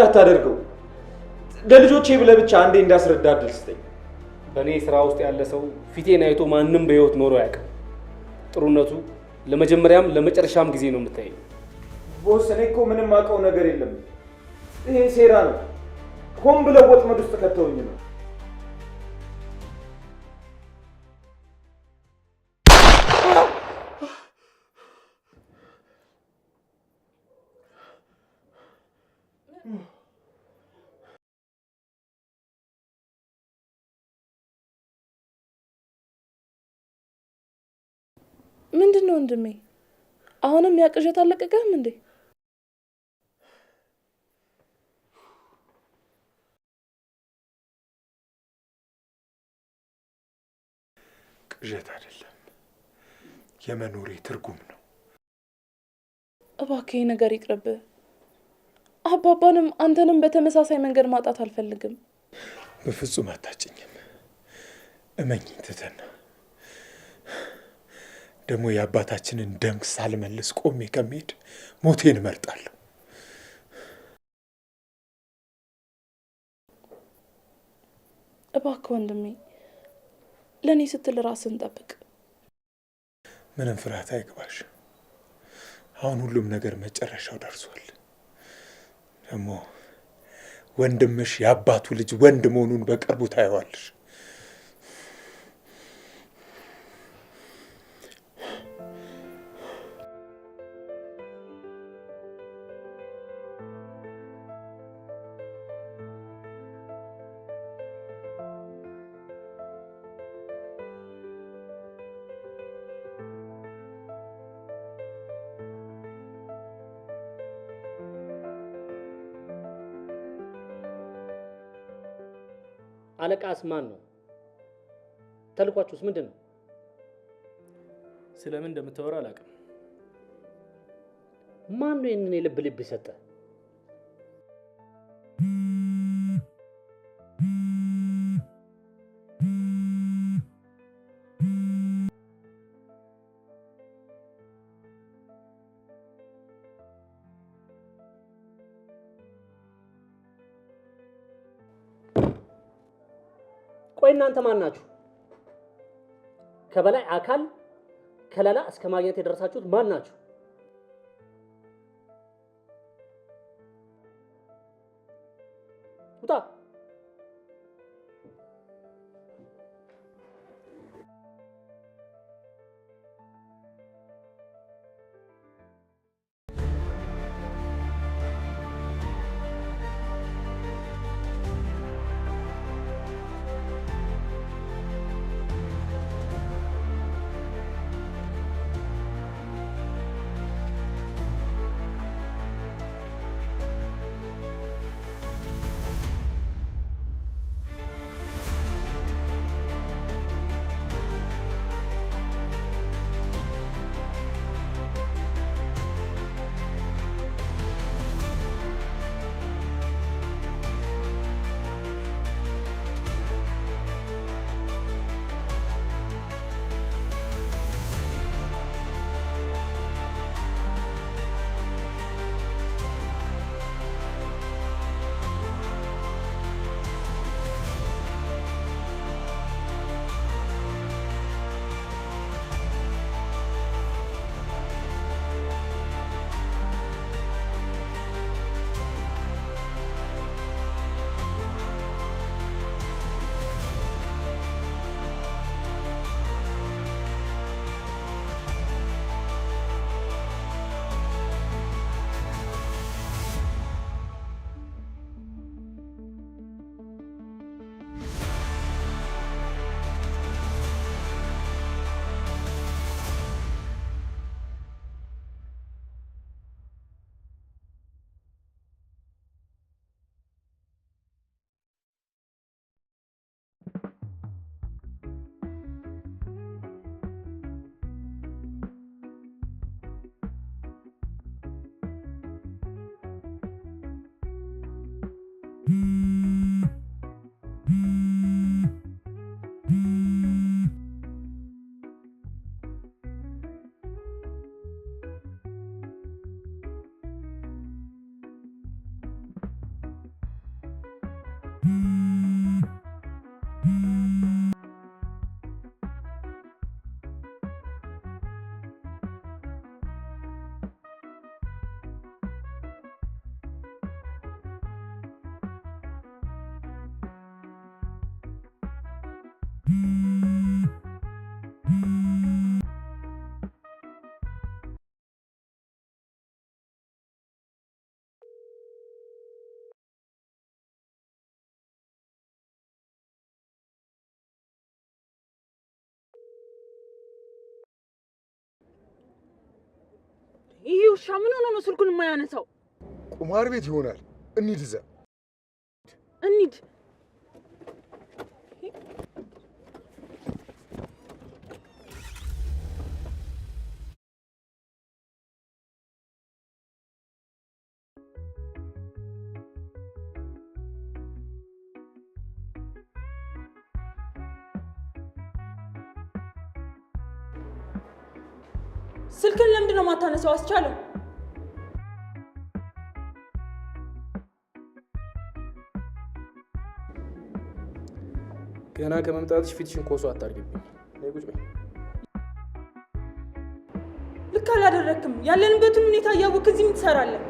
እንዳታደርገው። ለልጆቼ ብለህ ብቻ አንዴ እንዳስረዳ እድል ስጠኝ። በእኔ ስራ ውስጥ ያለ ሰው ፊቴን አይቶ ማንም በህይወት ኖሮ አያውቅም። ጥሩነቱ ለመጀመሪያም ለመጨረሻም ጊዜ ነው የምታየኝ። Boss፣ እኔ እኮ ምንም አውቀው ነገር የለም። ይሄ ሴራ ነው። ሆን ብለው ወጥመድ ውስጥ ከተውኝ ነው። ምንድን ነው ወንድሜ? አሁንም ያ ቅዠት አልለቀቀህም እንዴ? ቅዠት አይደለም፣ የመኖሬ ትርጉም ነው። እባክህ ይህ ነገር ይቅርብህ። አባባንም አንተንም በተመሳሳይ መንገድ ማጣት አልፈልግም። በፍጹም አታጭኝም። እመኝኝ ትተና ደግሞ የአባታችንን ደም ሳልመልስ ቆሜ ከመሄድ ሞቴን እመርጣለሁ። እባክህ ወንድሜ ለእኔ ስትል ራስን ጠብቅ። ምንም ፍርሃት አይግባሽ። አሁን ሁሉም ነገር መጨረሻው ደርሷል። ደግሞ ወንድምሽ የአባቱ ልጅ ወንድ መሆኑን በቅርቡ ታየዋለሽ። አለቃስ ማን ነው? ተልኳችሁስ ምንድን ነው? ስለምን እንደምታወራ አላውቅም። ማን ነው ይህንን የልብ ልብ የሰጠ? ቆይ እናንተ ማን ናችሁ? ከበላይ አካል ከለላ እስከ ማግኘት የደረሳችሁት ማን ናችሁ? ውጣ! ይሄ ውሻ ምን ሆኖ ነው ስልኩን የማያነሳው? ቁማር ቤት ይሆናል። እንሂድ እዛ እንሂድ። ስልክን ለምንድን ነው የማታነሳው? አስቻለው ገና ከመምጣትሽ ፊትሽን ኮሶ አታርግብኝ። ነይ ቁጭ በይ። ልክ አላደረክም። ያለንበትን ሁኔታ እያወቅህ እዚህ ምን ትሰራለህ?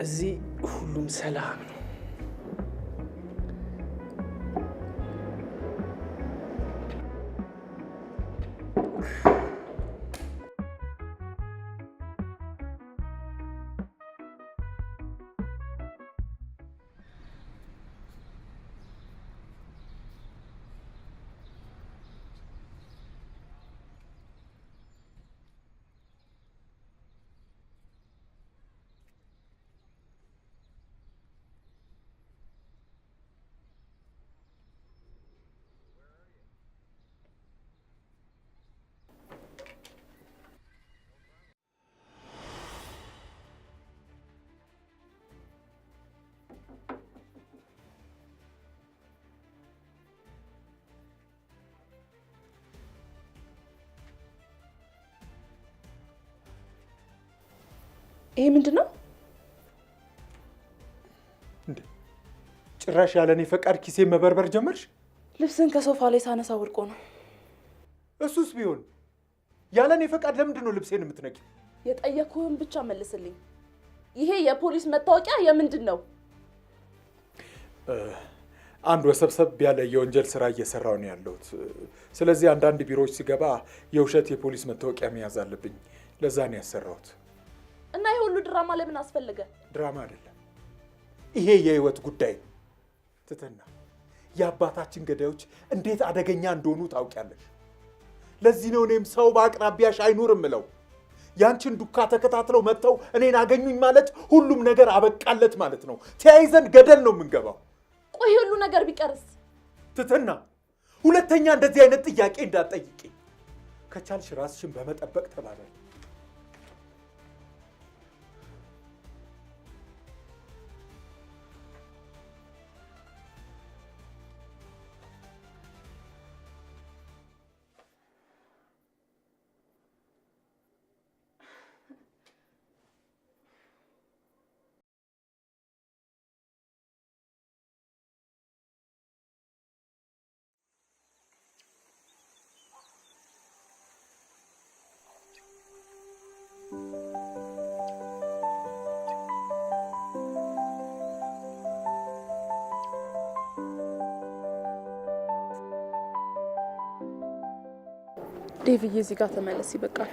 እዚህ ሁሉም ሰላም ነው። ይሄ ምንድን ነው? እንዴ ጭራሽ ያለኔ ፈቃድ ኪሴ መበርበር ጀመርሽ? ልብስን ከሶፋ ላይ ሳነሳ ወድቆ ነው። እሱስ ቢሆን ያለኔ ፈቃድ ለምንድን ነው ልብሴን የምትነቂው? የጠየኩህን ብቻ መልስልኝ። ይሄ የፖሊስ መታወቂያ የምንድን ነው? አንድ ወሰብሰብ ያለ የወንጀል ስራ እየሰራው ነው ያለሁት። ስለዚህ አንዳንድ ቢሮዎች ሲገባ የውሸት የፖሊስ መታወቂያ መያዝ አለብኝ። ለዛ ነው ያሰራሁት። እና ይሄ ሁሉ ድራማ ለምን አስፈለገ? ድራማ አይደለም፣ ይሄ የህይወት ጉዳይ ነው። ትትና የአባታችን ገዳዮች እንዴት አደገኛ እንደሆኑ ታውቂያለሽ። ለዚህ ነው እኔም ሰው በአቅራቢያሽ አይኑር እምለው። ያንቺን ዱካ ተከታትለው መጥተው እኔን አገኙኝ ማለት ሁሉም ነገር አበቃለት ማለት ነው። ተያይዘን ገደል ነው የምንገባው። ቆይ ይሄ ሁሉ ነገር ቢቀርስ? ትትና ሁለተኛ እንደዚህ አይነት ጥያቄ እንዳትጠይቂ። ከቻልሽ ራስሽን በመጠበቅ ተባበሪ። ዴቭዬ እዚህ ጋር ተመለስ፣ ይበቃል።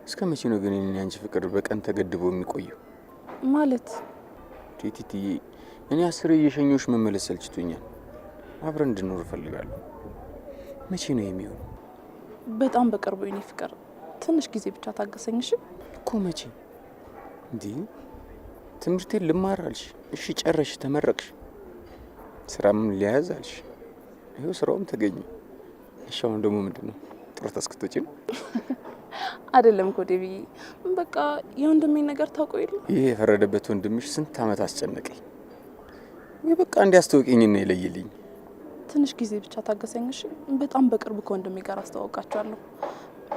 እስከ መቼ ነው ግን እኔና አንቺ ፍቅር በቀን ተገድቦ የሚቆየው? ማለት ቲቲትዬ፣ እኔ አስሬ እየሸኘሁሽ መመለስ ሰልችቶኛል። አብረን እንድኖር እፈልጋለሁ። መቼ ነው የሚሆነው? በጣም በቅርቡ የኔ ፍቅር፣ ትንሽ ጊዜ ብቻ ታገሰኝ እሺ? እኮ መቼ? እንዲህ ትምህርቴን ልማር አልሽ፣ እሺ ጨረሽ፣ ተመረቅሽ፣ ስራም ሊያዝ አልሽ፣ ይኸው ስራውም ተገኘ። እሺ አሁን ደግሞ ምንድን ነው ጡረታ እስክትወጪ ነው? አይደለም እኮ ዴቪዬ፣ በቃ የወንድሜን ነገር ታውቀው የለ። ይህ የፈረደበት ወንድምሽ ስንት ዓመት አስጨነቀኝ። ወይ በቃ እንዲያስተውቂኝና ይለይልኝ። ትንሽ ጊዜ ብቻ ታገሰኝ እሺ? በጣም በቅርቡ ከወንድሜ ጋር አስተዋውቃቸዋለሁ።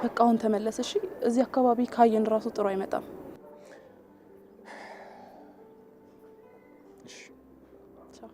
በቃ አሁን ተመለስ እሺ? እዚህ አካባቢ ካየን ራሱ ጥሩ አይመጣም። እሺ። ቻው።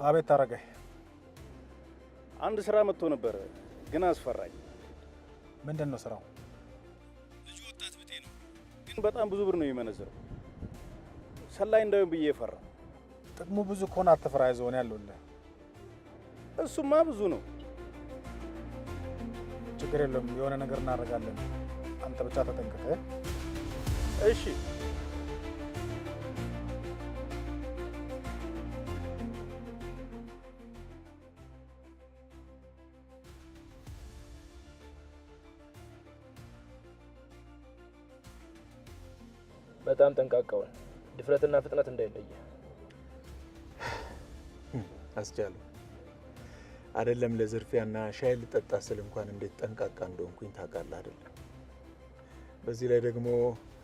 አቤት ታረጋይ። አንድ ስራ መጥቶ ነበር፣ ግን አስፈራኝ። ምንድን ነው ስራው? ልጁ ወጣት ብጤ ነው፣ ግን በጣም ብዙ ብር ነው የሚመነዝረው። ሰላይ እንዳይሆን ብዬ ፈራ። ጥቅሙ ብዙ ከሆነ አትፍራ፣ አይዞህ፣ እኔ አለሁልህ። እሱማ ብዙ ነው። ችግር የለውም፣ የሆነ ነገር እናደርጋለን። አንተ ብቻ ተጠንቀቅ። እሺ። በጣም ጠንቃቃውን፣ ድፍረትና ፍጥነት እንዳይለየ። አስቻሉ አይደለም ለዝርፊያና ሻይ ልጠጣ ስል እንኳን እንዴት ጠንቃቃ እንደሆንኩኝ ታውቃለህ አይደለም? በዚህ ላይ ደግሞ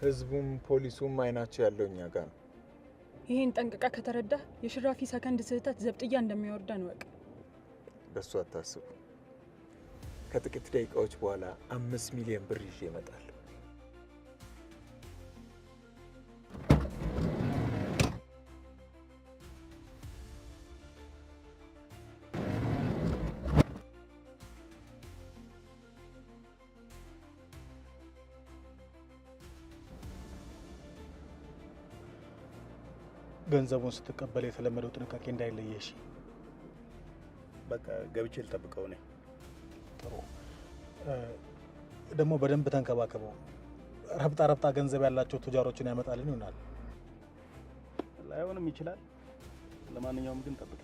ህዝቡም ፖሊሱም አይናቸው ያለው እኛ ጋር ነው። ይሄን ጠንቅቃ ከተረዳህ የሽራፊ ሰከንድ ስህተት ዘብጥያ እንደሚያወርደን ወቅ። በሱ አታስቡ። ከጥቂት ደቂቃዎች በኋላ 5 ሚሊዮን ብር ይዤ እመጣለሁ። ገንዘቡን ስትቀበል የተለመደው ጥንቃቄ እንዳይለየሽ። በቃ ገብቼ ልጠብቀው እኔ። ጥሩ። ደግሞ በደንብ ተንከባከበው። ረብጣ ረብጣ ገንዘብ ያላቸው ቱጃሮችን ያመጣልን ይሆናል። ላይሆንም ይችላል። ለማንኛውም ግን ጠብቅ።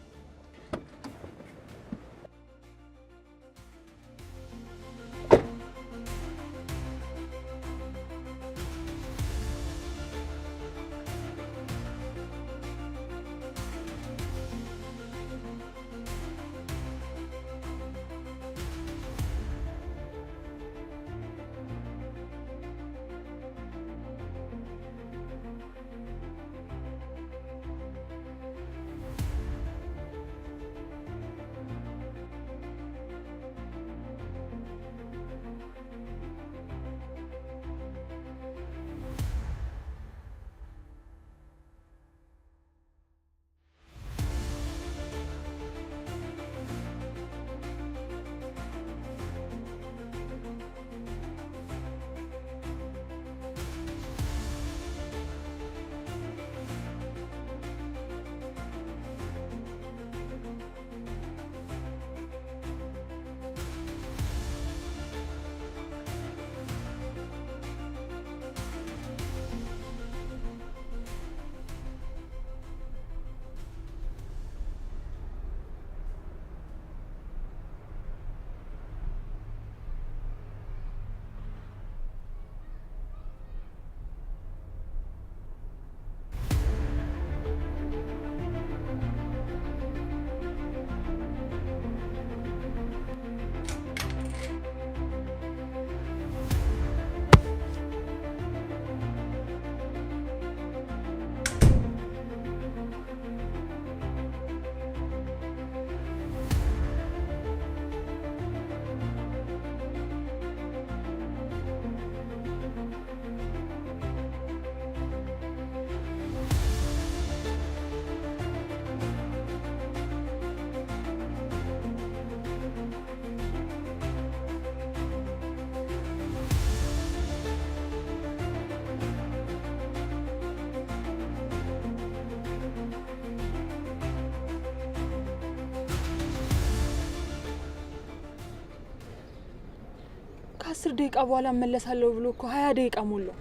ከ10 ደቂቃ በኋላ እመለሳለሁ ብሎ እኮ 20 ደቂቃ ሞላው።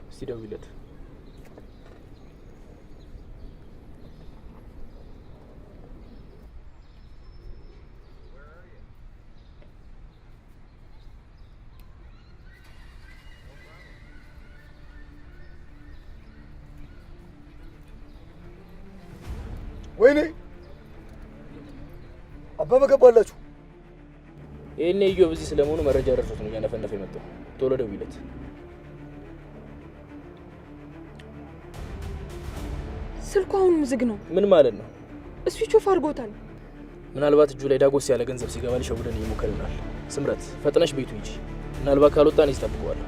እስቲ ደውይለት። ወይኔ አበበ ገባላችሁ። ይሄኔ ኢዮብ እዚህ ስለመሆኑ መረጃ ደርሶት ነው እያነፈነፈ የመጣው። ቶሎ ደውይለት። ስልኩ አሁንም ዝግ ነው። ምን ማለት ነው? Switch off አድርጎታል። ምናልባት እጁ ላይ ዳጎስ ያለ ገንዘብ ሲገባ ሊሸውደን እየሞከረ ይሆናል። ስምረት፣ ፈጥነሽ ቤቱ ሂጂ። ምናልባት ካልወጣ እኔ እጠብቀዋለሁ።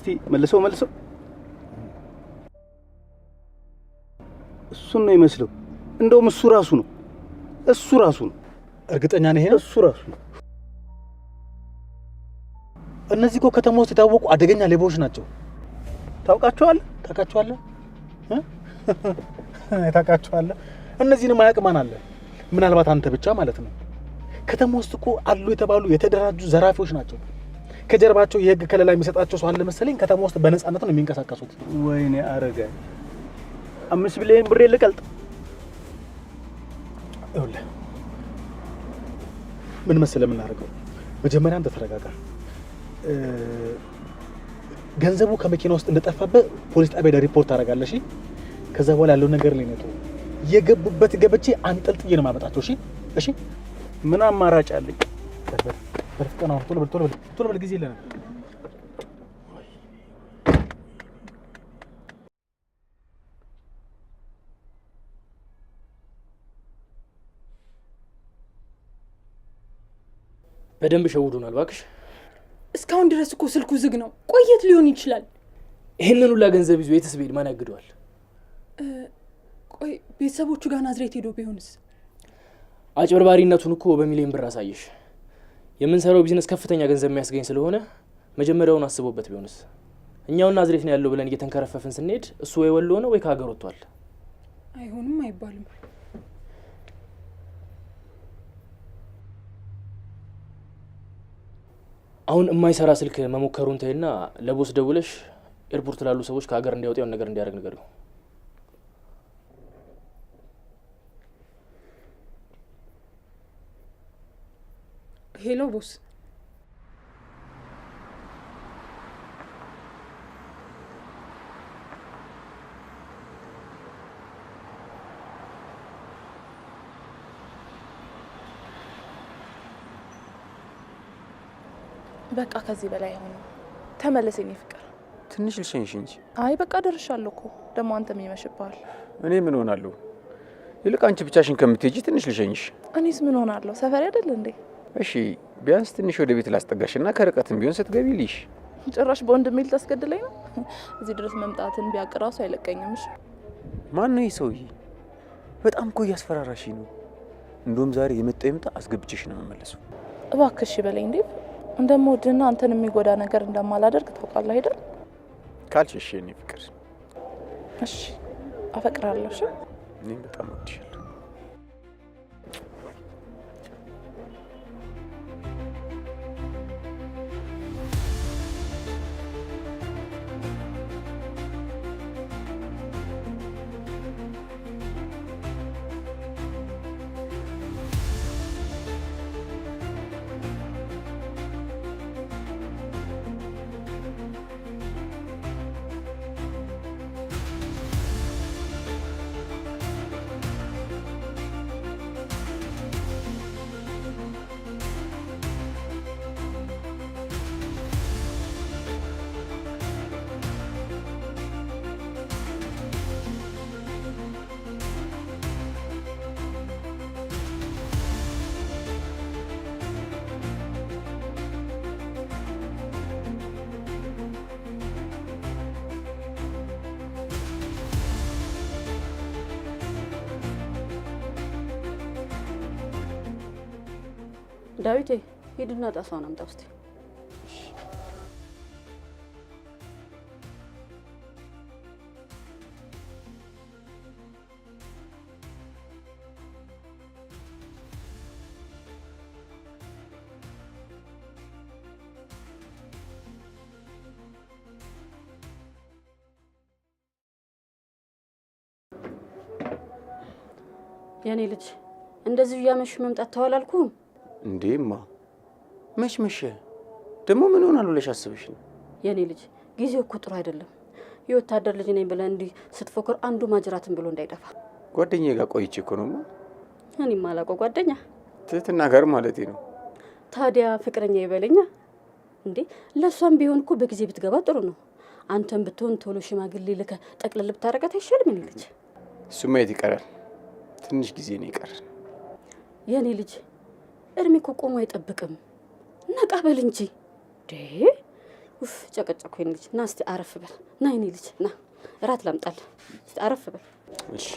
እስቲ መልሰው መልሰው። እሱን ነው ይመስለው። እንደውም እሱ ራሱ ነው፣ እሱ ራሱ ነው። እርግጠኛ ነህ? ይሄ ነው እሱ ራሱ ነው። እነዚህ እኮ ከተማ ውስጥ የታወቁ አደገኛ ሌቦች ናቸው። ታውቃቸዋለህ? ታውቃቸዋለህ? ታውቃቸዋለህ? እነዚህንም አያውቅ ማን አለ? ምናልባት አንተ ብቻ ማለት ነው። ከተማ ውስጥ እኮ አሉ የተባሉ የተደራጁ ዘራፊዎች ናቸው። ከጀርባቸው የህግ ከለላ የሚሰጣቸው ሰው አለ መሰለኝ። ከተማ ውስጥ በነፃነት ነው የሚንቀሳቀሱት። ወይኔ አረጋይ፣ 5 ቢሊዮን ብሬ ልቀልጥ። ይኸውልህ ምን መሰለህ የምናደርገው፣ መጀመሪያ አንተ ተረጋጋ። ገንዘቡ ከመኪና ውስጥ እንደጠፋበት ፖሊስ ጣቢያ ሄደህ ሪፖርት ታደርጋለህ። እሺ? ከዛ በኋላ ያለው ነገር ላይ ነው። የገቡበት ገብቼ አንጠልጥዬ ነው የማመጣቸው። እሺ? እሺ። ምን አማራጭ አለኝ? በፍጥነት አሁን ቶሎ በል ቶሎ በል ቶሎ በል፣ ጊዜ የለንም። በደንብ ሸውዶናል እባክሽ። እስካሁን ድረስ እኮ ስልኩ ዝግ ነው። ቆየት ሊሆን ይችላል። ይህንን ሁላ ገንዘብ ይዞ የትስ ቢሄድ ማን ያግደዋል? ቆይ ቤተሰቦቹ ጋር ናዝሬት ሄዶ ቢሆንስ? አጭበርባሪነቱን እኮ በሚሊዮን ብር አሳየሽ። የምንሰራው ቢዝነስ ከፍተኛ ገንዘብ የሚያስገኝ ስለሆነ መጀመሪያውን አስቦበት ቢሆንስ? እኛውን ናዝሬት ነው ያለው ብለን እየተንከረፈፍን ስንሄድ እሱ ወይ ወሎ ነው ወይ ከሀገር ወጥቷል። አይሆንም አይባልም። አሁን የማይሰራ ስልክ መሞከሩን ተይና ለ boss ደውለሽ ኤርፖርት ላሉ ሰዎች ከሀገር እንዲያወጡ የሆነ ነገር እንዲያደርግ ንገሪው። Hello boss። በቃ ከዚህ በላይ አይሆንም። ተመለስ የኔ ፍቅር። ትንሽ ልሸኝሽ እንጂ። አይ በቃ ደርሻለሁ እኮ። ደግሞ አንተም ይመሽብሃል። እኔ ምን ሆናለሁ? ይልቅ አንቺ ብቻሽን ከምትሄጂ ትንሽ ልሸኝሽ። እኔስ ምን ሆናለሁ? ሰፈሬ አይደል እንዴ? እሺ ቢያንስ ትንሽ ወደ ቤት ላስጠጋሽ እና ከርቀትም ቢሆን ስትገቢ ልይሽ። ጭራሽ በወንድሜ ልታስገድለኝ ነው? እዚህ ድረስ መምጣትን ቢያውቅ ራሱ አይለቀኝም። እሺ ማን ነው ይህ ሰውዬ? በጣም እኮ እያስፈራራሽ ነው። እንደውም ዛሬ የመጣው ይምጣ፣ አስገብቼሽ ነው የምመለሰው። እባክሽ በለኝ እንዴ። እንደምወድና አንተን የሚጎዳ ነገር እንደማላደርግ ታውቃለህ አይደል? ካልሽ እሺ የኔ ፍቅር። እሺ አፈቅራለሁ። እሺ እኔም በጣም እወድሻለሁ። ዳዊቴ ሂድና ጣሳውን አምጣ ውስጥ። የኔ ልጅ እንደዚሁ እያመሹ መምጣት ተዋላልኩም። እንዴማ መች መሸ? ደግሞ ምን ሆናል ብለሽ አስበሽ ነው? የኔ ልጅ ጊዜው እኮ ጥሩ አይደለም። የወታደር ልጅ ነኝ ብለህ እንዲህ ስትፎክር አንዱ ማጅራትን ብሎ እንዳይደፋ። ጓደኛዬ ጋር ቆይቼ እኮ ነው። እኔም አላውቀው ጓደኛ ትህትና ጋር ማለቴ ነው። ታዲያ ፍቅረኛ ይበለኛ እንዴ? ለእሷም ቢሆን እኮ በጊዜ ብትገባ ጥሩ ነው። አንተም ብትሆን ቶሎ ሽማግሌ ልከህ ጠቅልል ብታረጋት አይሻልም? የኔ ልጅ እሱ ማየት ይቀራል። ትንሽ ጊዜ ነው ይቀራል። የኔ ልጅ እድሜ እኮ ቆሞ አይጠብቅም። ነቃ በል እንጂ። ኡፍ ጨቀጨኩ የኔ ልጅ። ና እስቲ አረፍ በል። ና የኔ ልጅ ና፣ እራት ላምጣልህ። እስቲ አረፍ በል። እሺ።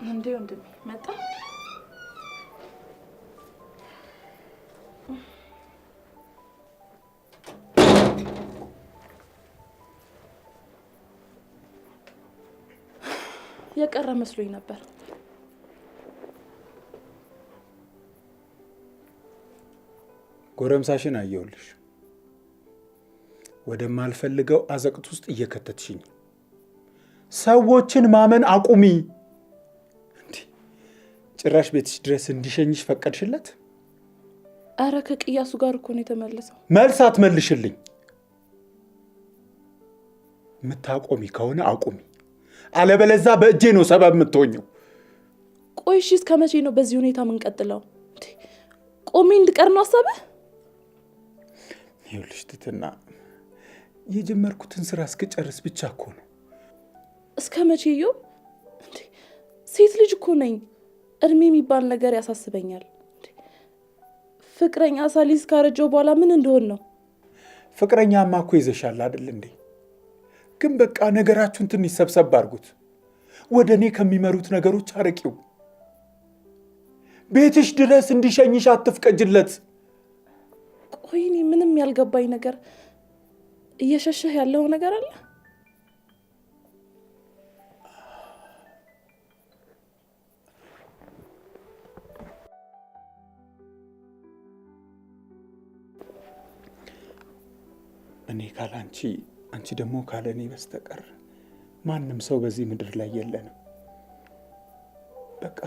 እንዴ ወንድሜ መጣ? የቀረ መስሎኝ ነበር። ጎረምሳሽን አየሁልሽ። ወደማልፈልገው አዘቅት ውስጥ እየከተትሽኝ። ሰዎችን ማመን አቁሚ። እንዲህ ጭራሽ ቤትሽ ድረስ እንዲሸኝሽ ፈቀድሽለት? አረ ከቅያሱ ጋር እኮ ነው የተመለሰው። መልስ አትመልሽልኝ። የምታቆሚ ከሆነ አቁሚ፣ አለበለዛ በእጄ ነው ሰበብ የምትሆኘው። ቆይ እሺ፣ እስከ መቼ ነው በዚህ ሁኔታ የምንቀጥለው? እንዴ፣ ቆሜ እንድቀር ነው ሀሳብህ? ይኸውልሽ ትትና፣ የጀመርኩትን ስራ እስክጨርስ ብቻ እኮ ነው። እስከ መቼ እዮብ? እንዴ፣ ሴት ልጅ እኮ ነኝ። እድሜ የሚባል ነገር ያሳስበኛል። እንዴ፣ ፍቅረኛ ሳልይዝ ካረጀው በኋላ ምን እንደሆን ነው? ፍቅረኛማ እኮ ይዘሻል አይደል እንዴ? ግን በቃ ነገራችሁን ትንሽ ሰብሰብ አድርጉት። ወደ እኔ ከሚመሩት ነገሮች አርቂው። ቤትሽ ድረስ እንዲሸኝሽ አትፍቀጅለት። ቆይ እኔ ምንም ያልገባኝ ነገር እየሸሸህ ያለው ነገር አለ? እኔ ካለ አንቺ፣ አንቺ ደግሞ ካለ እኔ በስተቀር ማንም ሰው በዚህ ምድር ላይ የለንም። በቃ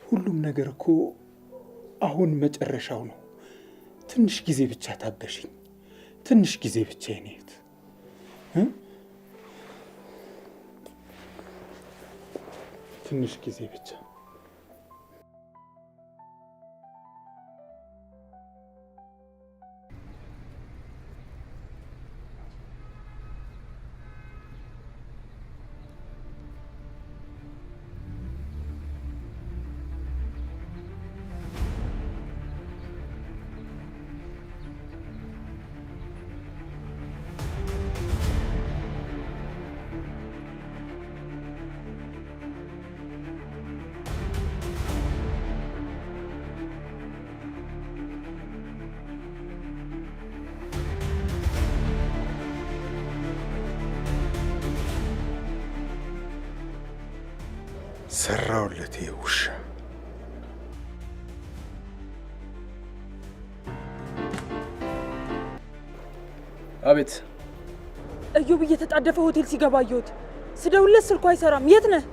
ሁሉም ነገር እኮ አሁን መጨረሻው ነው። ትንሽ ጊዜ ብቻ ታገሽኝ። ትንሽ ጊዜ ብቻ የኔ እህት እ? ትንሽ ጊዜ ብቻ። ሰራውለት ይሄ ውሻ። አቤት። እዮብ እየተጣደፈ ሆቴል ሲገባ አየሁት። ስደውልለት ስልኩ አይሰራም። የት ነህ?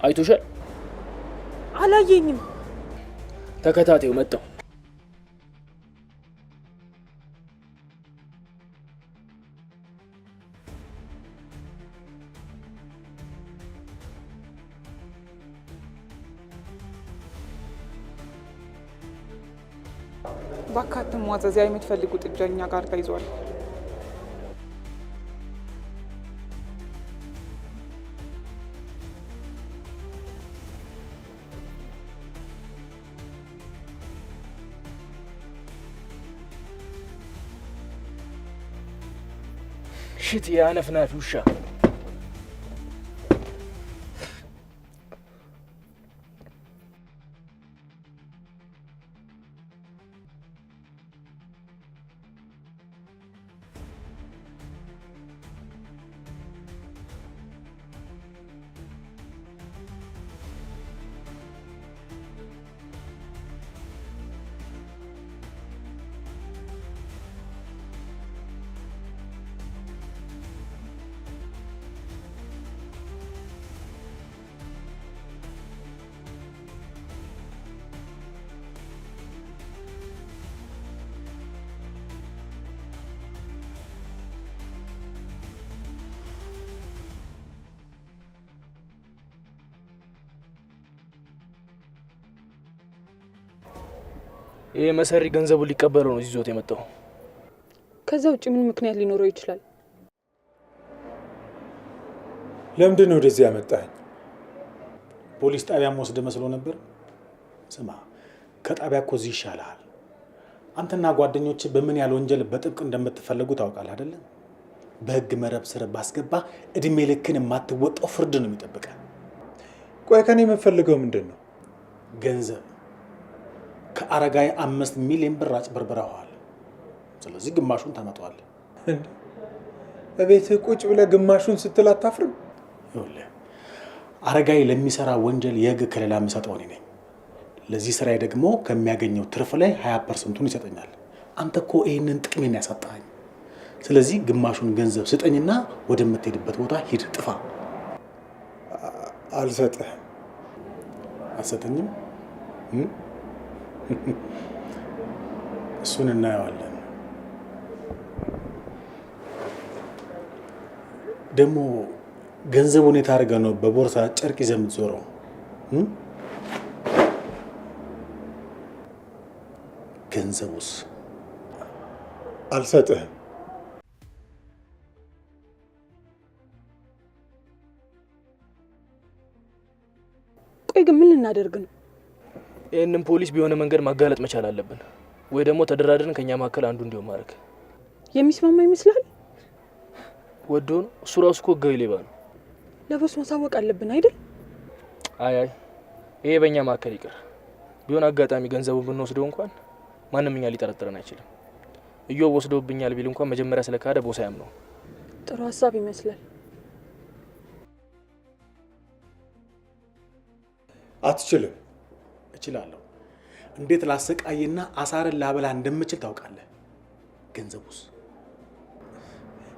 አይቶሻል? አላየኝም። ተከታተዩ፣ መጣሁ። ባካትም ማዘዚያ የምትፈልጉ ጥጃ እኛ ጋር ተይዟል። ሽት የአነፍናፊ ውሻ። ይሄ መሰሪ ገንዘቡን ሊቀበለው ነው ይዞት የመጣው። ከዛ ውጭ ምን ምክንያት ሊኖረው ይችላል? ለምንድን ነው ወደዚህ ያመጣኝ? ፖሊስ ጣቢያም ወስደ መስሎ ነበር። ስማ፣ ከጣቢያ እኮ እዚህ ይሻልሃል። አንተና ጓደኞች በምን ያህል ወንጀል በጥብቅ እንደምትፈለጉ ታውቃለህ አይደለም? በህግ መረብ ስር ባስገባ እድሜ ልክን የማትወጣው ፍርድ ነው የሚጠብቀህ። ቆይ ከኔ የምፈልገው ምንድን ነው? ገንዘብ። ከአረጋይ 5 ሚሊዮን ብር አጭበርብረዋል። ስለዚህ ግማሹን ታመጣዋለህ። እቤትህ ቁጭ ብለህ ግማሹን ስትል አታፍርም? ይኸውልህ፣ አረጋይ ለሚሰራ ወንጀል የህግ ከለላ የምሰጠው እኔ ነኝ። ለዚህ ስራዬ ደግሞ ከሚያገኘው ትርፍ ላይ 20% ኡን ይሰጠኛል። አንተ እኮ ይህንን ጥቅሜን ያሳጣኸኝ። ስለዚህ ግማሹን ገንዘብ ስጠኝና ወደምትሄድበት ቦታ ሂድ፣ ጥፋ። አልሰጥህም። አትሰጠኝም? እሱን እናየዋለን። ደግሞ ገንዘቡን የት አድርገህ ነው በቦርሳ ጨርቅ ይዘህ የምትዞረው? ገንዘቡስ? አልሰጥህም። ቆይ ግን ምን ልናደርግ ነው? ይህንን ፖሊስ በሆነ መንገድ ማጋለጥ መቻል አለብን፣ ወይ ደግሞ ተደራድረን ከእኛ መካከል አንዱ እንዲሆን ማድረግ። የሚስማማ ይመስላል? ወዶ ነው? እሱ ራሱ እኮ ህጋዊ ሌባ ነው። ለ boss ማሳወቅ አለብን አይደል? አይ አይ፣ ይሄ በእኛ መካከል ይቅር። ቢሆን አጋጣሚ ገንዘቡን ብንወስደው እንኳን ማንም እኛ ሊጠረጥረን አይችልም። እዮብ ወስዶብኛል ቢል እንኳን መጀመሪያ ስለካደ boss አያምነው። ጥሩ ሀሳብ ይመስላል። አትችልም። እችላለሁ። እንዴት ላሰቃይና አሳርን ላበላ እንደምችል ታውቃለህ። ገንዘቡስ?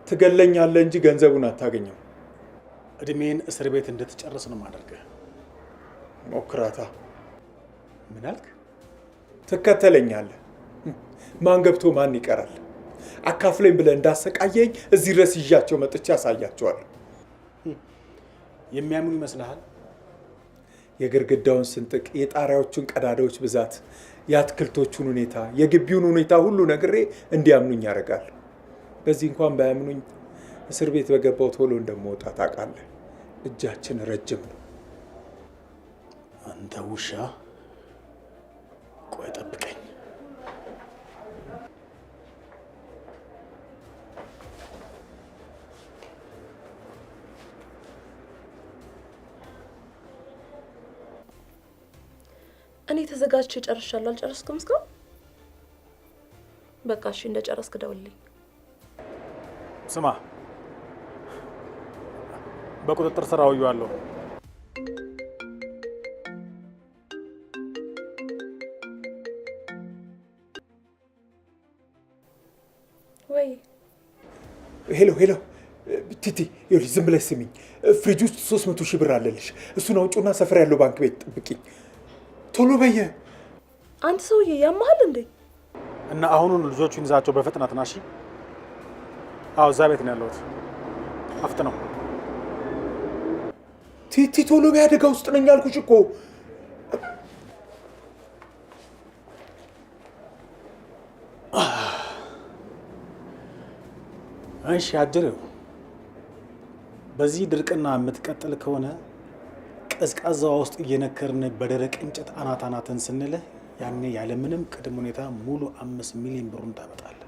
ትገለኛለህ እንጂ ገንዘቡን አታገኘው። እድሜን እስር ቤት እንድትጨርስ ነው የማደርግህ። ሞክራታ። ምን አልክ? ትከተለኛለህ። ማን ገብቶ ማን ይቀራል? አካፍለኝ ብለህ እንዳሰቃየኝ እዚህ ድረስ ይዣቸው መጥቼ አሳያቸዋለሁ። የሚያምኑ ይመስልሃል? የግድግዳውን ስንጥቅ፣ የጣሪያዎቹን ቀዳዳዎች ብዛት፣ የአትክልቶቹን ሁኔታ፣ የግቢውን ሁኔታ ሁሉ ነግሬ እንዲያምኑኝ ያደርጋል። በዚህ እንኳን ባያምኑኝ እስር ቤት በገባው ቶሎ እንደምወጣ ታውቃለህ። እጃችን ረጅም ነው። አንተ ውሻ፣ ቆይ ጠብቀኝ። እኔ ተዘጋጅቼ ጨርሻለሁ። አልጨረስኩም እስካሁን? በቃ እሺ፣ እንደጨረስክ ደውልልኝ። ስማ፣ በቁጥጥር ስር አውዬዋለሁ። ወይ Hello hello፣ ቲቲ፣ ይኸውልሽ ዝም ብለሽ ስሚኝ። ፍሪጅ ውስጥ 300,000 ብር አለልሽ። እሱን አውጪውና ሰፈር ያለው ባንክ ቤት ጠብቂኝ። ቶሎ በየ። አንተ ሰውዬ ያመሃል እንዴ? እና አሁኑን ልጆቹን ይዛቸው በፍጥነት ና። እሺ? አዎ፣ እዛ ቤት ነው ያለሁት። አፍጥነው። ቲቲ ቶሎ በይ፣ አደጋ ውስጥ ነኝ አልኩሽ እኮ። እሺ አጅሬው፣ በዚህ ድርቅና የምትቀጥል ከሆነ ቀዝቃዛ ውሃ ውስጥ እየነከርን በደረቅ እንጨት አናት አናትን ስንልህ ያኔ ያለምንም ቅድመ ሁኔታ ሙሉ 5 ሚሊዮን ብሩን ታመጣለህ።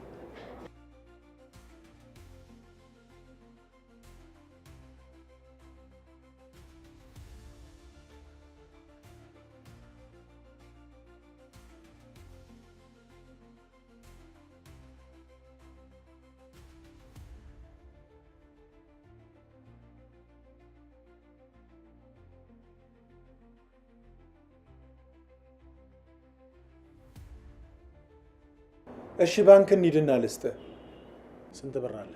እሺ ባንክ እንሂድና ልስጥህ። ስንት ብር አለ?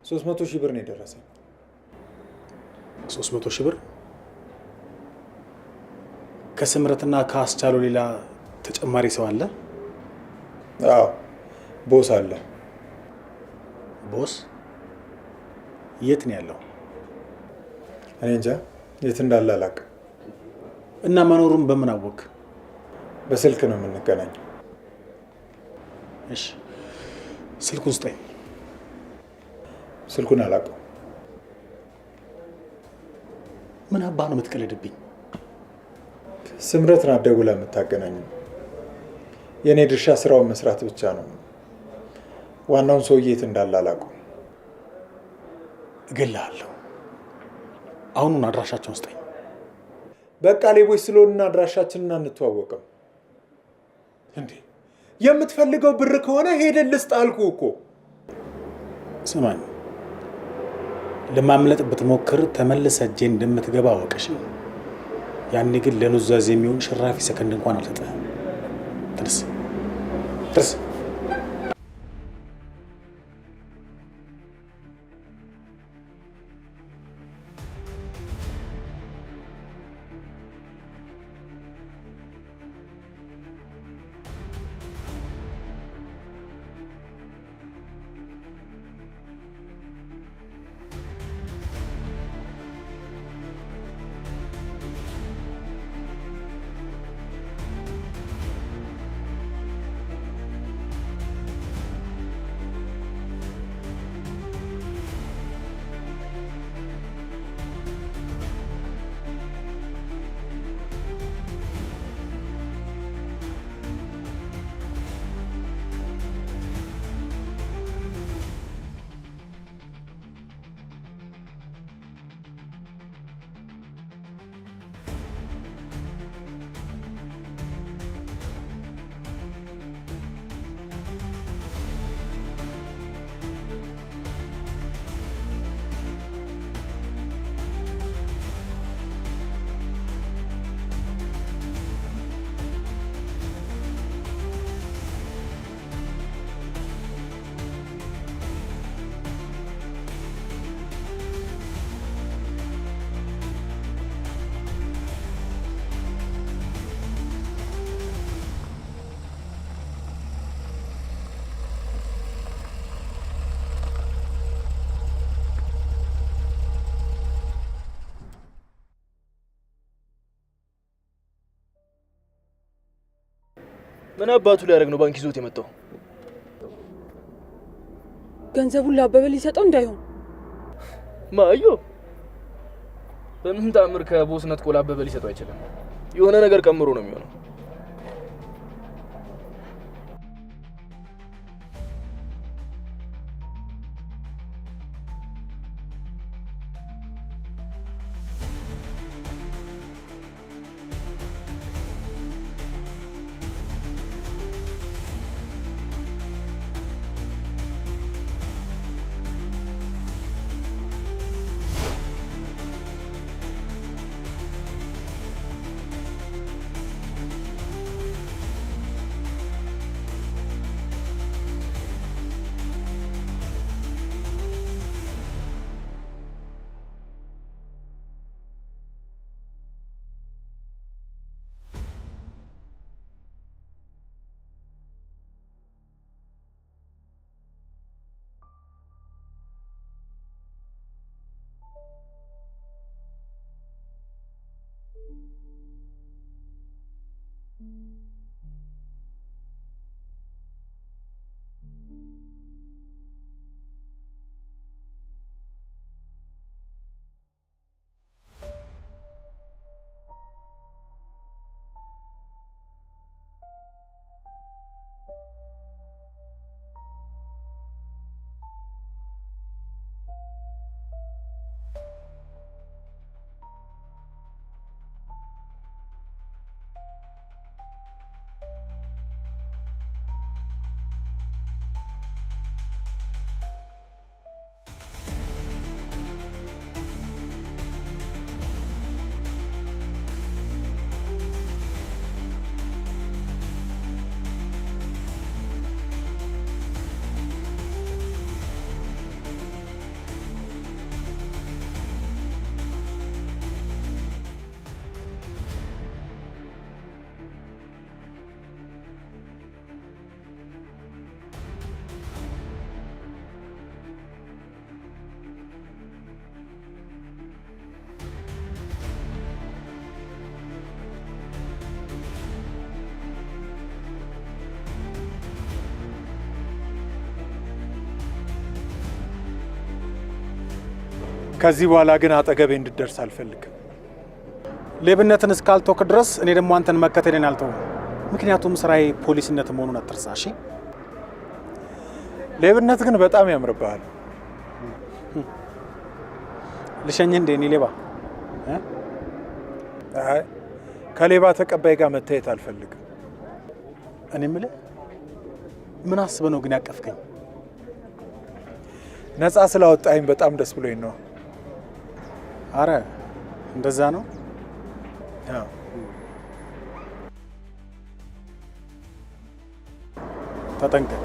300,000 ብር ነው የደረሰኝ። 300,000 ብር ከስምረትና ከአስቻለው ሌላ ተጨማሪ ሰው አለ? አዎ፣ boss አለ። Boss የት ነው ያለው? እኔ እንጃ የት እንዳለ አላውቅም። እና መኖሩን በምን አወቅ? በስልክ ነው የምንገናኘው። እሺ፣ ስልኩን ስጠኝ። ስልኩን አላውቀውም። ምን አባህ ነው የምትቀልድብኝ? ስምረት ናት ደውላ የምታገናኘው። የእኔ ድርሻ ስራውን መስራት ብቻ ነው። ዋናውን ሰውዬ የት እንዳለ አላውቀውም። እገልሃለሁ። አሁኑን አድራሻቸውን ስጠኝ። በቃ ሌቦች ስለሆንን አድራሻችንን አንተዋወቅም። እንዴ የምትፈልገው ብር ከሆነ ሄደን ልስጥ አልኩህ እኮ። ስማኝ፣ ለማምለጥ ብትሞክር ተመልሰህ እጄ እንደምትገባ አወቅሽ። ያኔ ግን ለኑዛዜ የሚሆን ሽራፊ ሰከንድ እንኳን አልሰጥህም። ተነስ፣ ተነስ። ምን አባቱ ሊያደርግ ነው ባንክ ይዞት የመጣው? ገንዘቡን ለአበበ ሊሰጠው እንዳይሆን። ማዮ በምንም ተአምር ከቦስ ነጥቆ ለአበበ ሊሰጠው አይችልም። የሆነ ነገር ቀምሮ ነው የሚሆነው። ከዚህ በኋላ ግን አጠገቤ እንድትደርስ አልፈልግም። ሌብነትን እስካልተውክ ድረስ እኔ ደግሞ አንተን መከተሌን አልተውም። ምክንያቱም ስራዬ ፖሊስነት መሆኑን አትርሳ። እሺ? ሌብነት ግን በጣም ያምርብሃል። ልሸኝህ እንደ እኔ ሌባ? አይ፣ ከሌባ ተቀባይ ጋር መታየት አልፈልግም። እኔ የምልህ ምን አስበህ ነው ግን ያቀፍከኝ? ነፃ ስላወጣኝ በጣም ደስ ብሎኝ ነው። አረ እንደዛ ነው። አዎ። ተጠንቀቅ።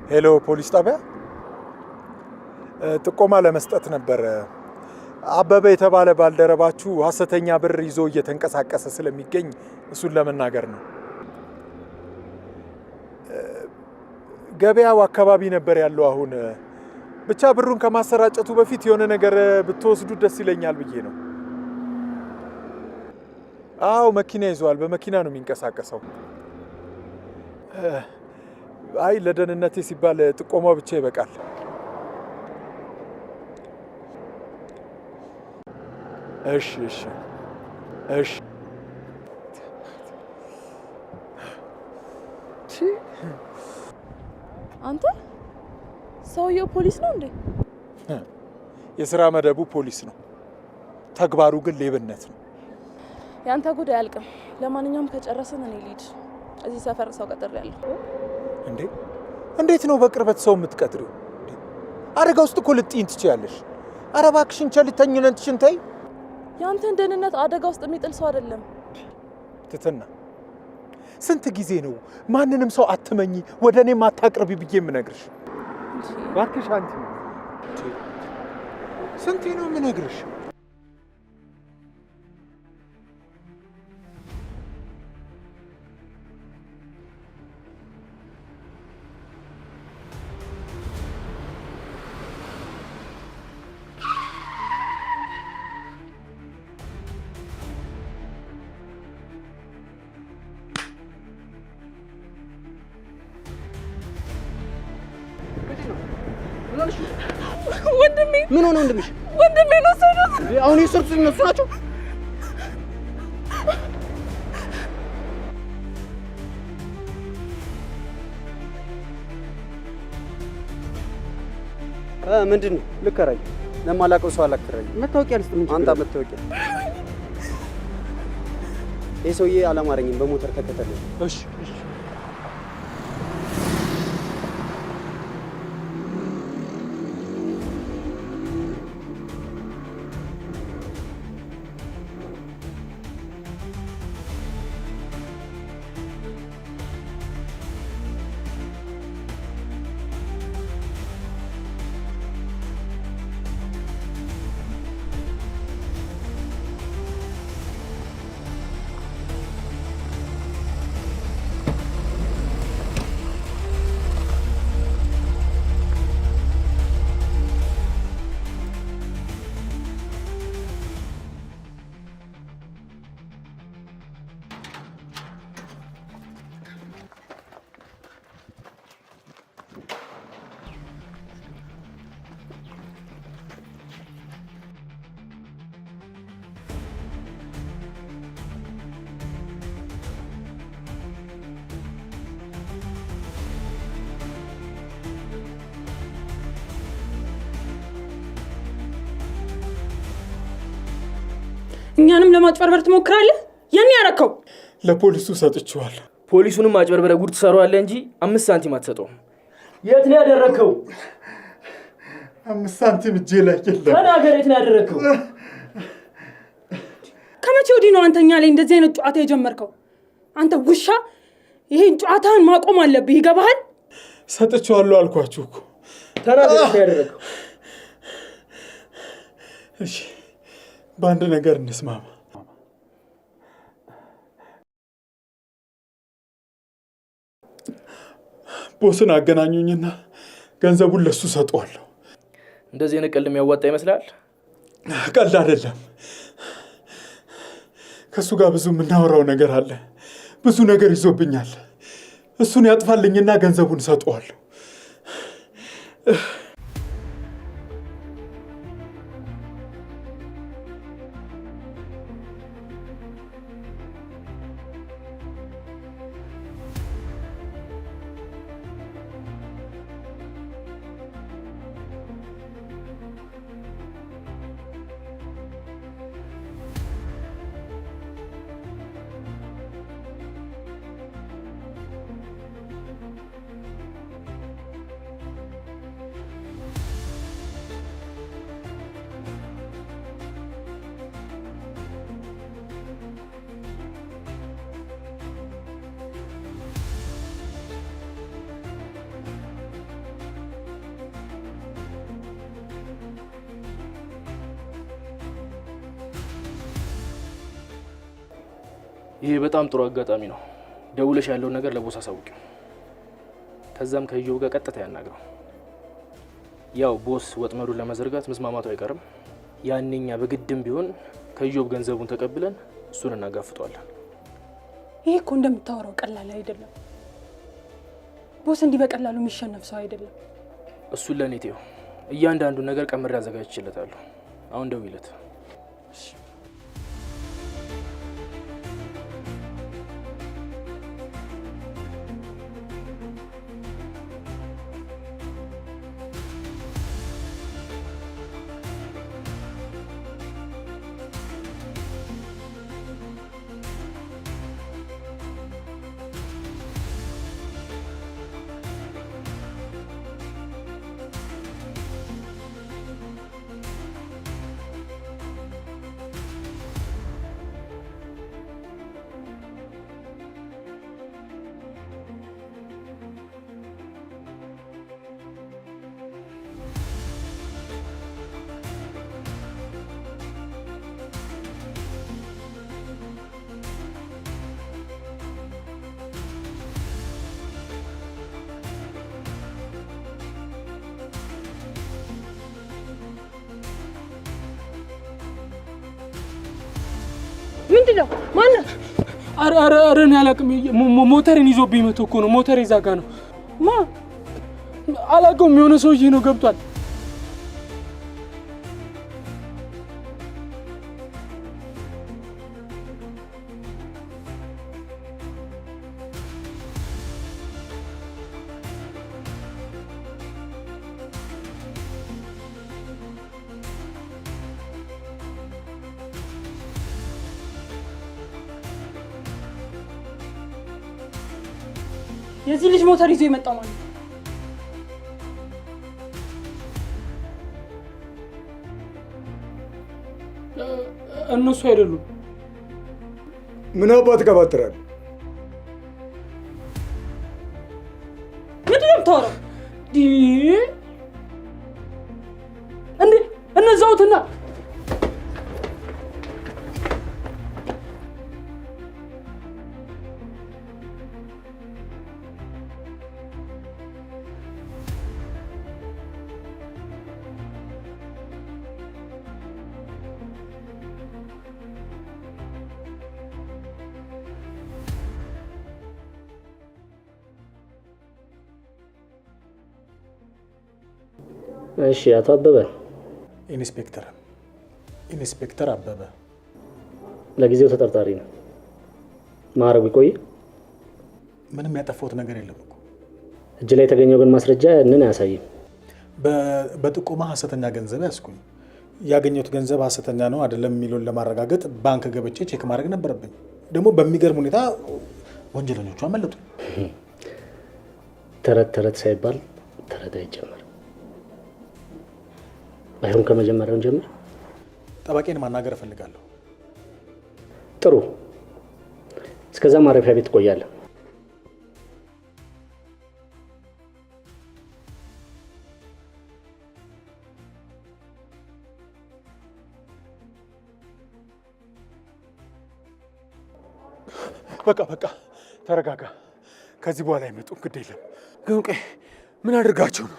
Hello፣ ፖሊስ ጣቢያ ጥቆማ ለመስጠት ነበር። አበበ የተባለ ባልደረባችሁ ሐሰተኛ ብር ይዞ እየተንቀሳቀሰ ስለሚገኝ እሱን ለመናገር ነው። ገበያው አካባቢ ነበር ያለው። አሁን ብቻ ብሩን ከማሰራጨቱ በፊት የሆነ ነገር ብትወስዱ ደስ ይለኛል ብዬ ነው። አዎ፣ መኪና ይዘዋል። በመኪና ነው የሚንቀሳቀሰው። አይ፣ ለደህንነቴ ሲባል ጥቆማው ብቻ ይበቃል። እሺ፣ እሺ፣ እሺ። አንተ ሰውየው ፖሊስ ነው እንዴ? የስራ መደቡ ፖሊስ ነው፣ ተግባሩ ግን ሌብነት ነው። ያንተ ጉድ አያልቅም። ለማንኛውም ከጨረስን እኔ ልሂድ። እዚህ ሰፈር ሰው ቀጥሬያለሁ። እንዴ፣ እንዴት ነው በቅርበት ሰው የምትቀጥሪው? አደጋ ውስጥ እኮ ልትጥይን ትችያለሽ። ኧረ እባክሽን ቸልተኝነትሽን ተይ። ያንተን ደህንነት አደጋ ውስጥ የሚጥል ሰው አይደለም። ትትና፣ ስንት ጊዜ ነው ማንንም ሰው አትመኚ፣ ወደ እኔም አታቅርቢ ብዬ የምነግርሽ? እባክሽ አንቺ፣ ስንቴ ነው የምነግርሽ? ወንድሜ ምን ሆነ? ወንድምሽ? ወንድሜ ነው ወሰዱት። አሁን የወሰዱት እነሱ ናቸው። ምንድን ነው? ልከራይ ለማላውቀው ሰው አላከራይም። መታወቂያ ልስጥ። ምን አንተ መታወቂያ። ይህ ሰውዬ አላማረኝም። በሞተር ተከተለ። እሺ፣ እሺ። እኛንም ለማጭበርበር ትሞክራለህ? የኔ ያረከው ለፖሊሱ ሰጥቼዋለሁ። ፖሊሱንም አጭበርበረ ጉድ ትሰራዋለህ እንጂ 5 ሳንቲም አትሰጠውም። የት ነው ያደረግከው? 5 ሳንቲም እጄ ላይ የለም። ተናገር፣ የት ነው ያደረግከው? ከመቼ ወዲህ ነው አንተ እኛ ላይ እንደዚህ አይነት ጨዋታ የጀመርከው? አንተ ውሻ፣ ይሄን ጨዋታህን ማቆም አለብህ። ይገባሃል? ሰጥቼዋለሁ አልኳችሁ እኮ። ተናገር፣ የት ነው ያደረግከው? እሺ፣ በአንድ ነገር እንስማማ። ቦስን አገናኙኝና ገንዘቡን ለሱ ሰጠዋለሁ። እንደዚህ አይነት ቀልድ የሚያዋጣ ይመስላል? ቀልድ አይደለም። ከእሱ ጋር ብዙ የምናወራው ነገር አለ። ብዙ ነገር ይዞብኛል። እሱን ያጥፋልኝና ገንዘቡን ሰጠዋለሁ። ይሄ በጣም ጥሩ አጋጣሚ ነው። ደውለሽ ያለውን ነገር ለ boss አሳውቂው። ከዛም ከኢዮብ ጋር ቀጥታ ያናግረው። ያው boss ወጥመዱን ለመዘርጋት መስማማቱ አይቀርም። ያኔ እኛ በግድም ቢሆን ከኢዮብ ገንዘቡን ተቀብለን እሱን እናጋፍጠዋለን። ይሄ እኮ እንደምታወራው ቀላል አይደለም። Boss እንዲህ በቀላሉ የሚሸነፍ ሰው አይደለም። እሱን ለእኔ ተይው። እያንዳንዱን ነገር ቀምሬ አዘጋጅቼለታለሁ። አሁን ደውይለት። ምንድን ነው? ማነው? ኧረ ኧረ ኧረ እኔ አላውቅም። ሞተሬን ይዞብኝ መቶ እኮ ነው። ሞተሬ እዛ ጋ ነው። ማ? አላውቀውም። የሆነ ሰውዬ ነው ገብቷል። የዚህ ልጅ ሞተር ይዞ የመጣው ማለት ነው። እነሱ አይደሉም። ምን አባት ትቀባጥራለህ? ምንድን ነው የምታወራው? እንዴ እነዛውትና እሺ፣ አቶ አበበ። ኢንስፔክተር አበበ። ለጊዜው ተጠርጣሪ ነው። ማዕረጉ ይቆይ። ምንም ያጠፋሁት ነገር የለም እኮ። እጅ ላይ የተገኘው ግን ማስረጃ ያንን አያሳይም። በጥቆማ ሀሰተኛ ገንዘብ ያዝኩኝ። ያገኘሁት ገንዘብ ሀሰተኛ ነው አይደለም የሚለውን ለማረጋገጥ ባንክ ገብቼ check ማድረግ ነበረብኝ። ደግሞ በሚገርም ሁኔታ ወንጀለኞቹ አመለጡ። ተረት ተረት ሳይባል ተረት አይጀመርም። ባይሆን ከመጀመሪያውን ጀምር። ጠበቄን ማናገር እፈልጋለሁ። ጥሩ፣ እስከዛ ማረፊያ ቤት ትቆያለህ። በቃ በቃ፣ ተረጋጋ። ከዚህ በኋላ አይመጡም። ግድ የለም። ግን ቆይ ምን አድርጋቸው ነው?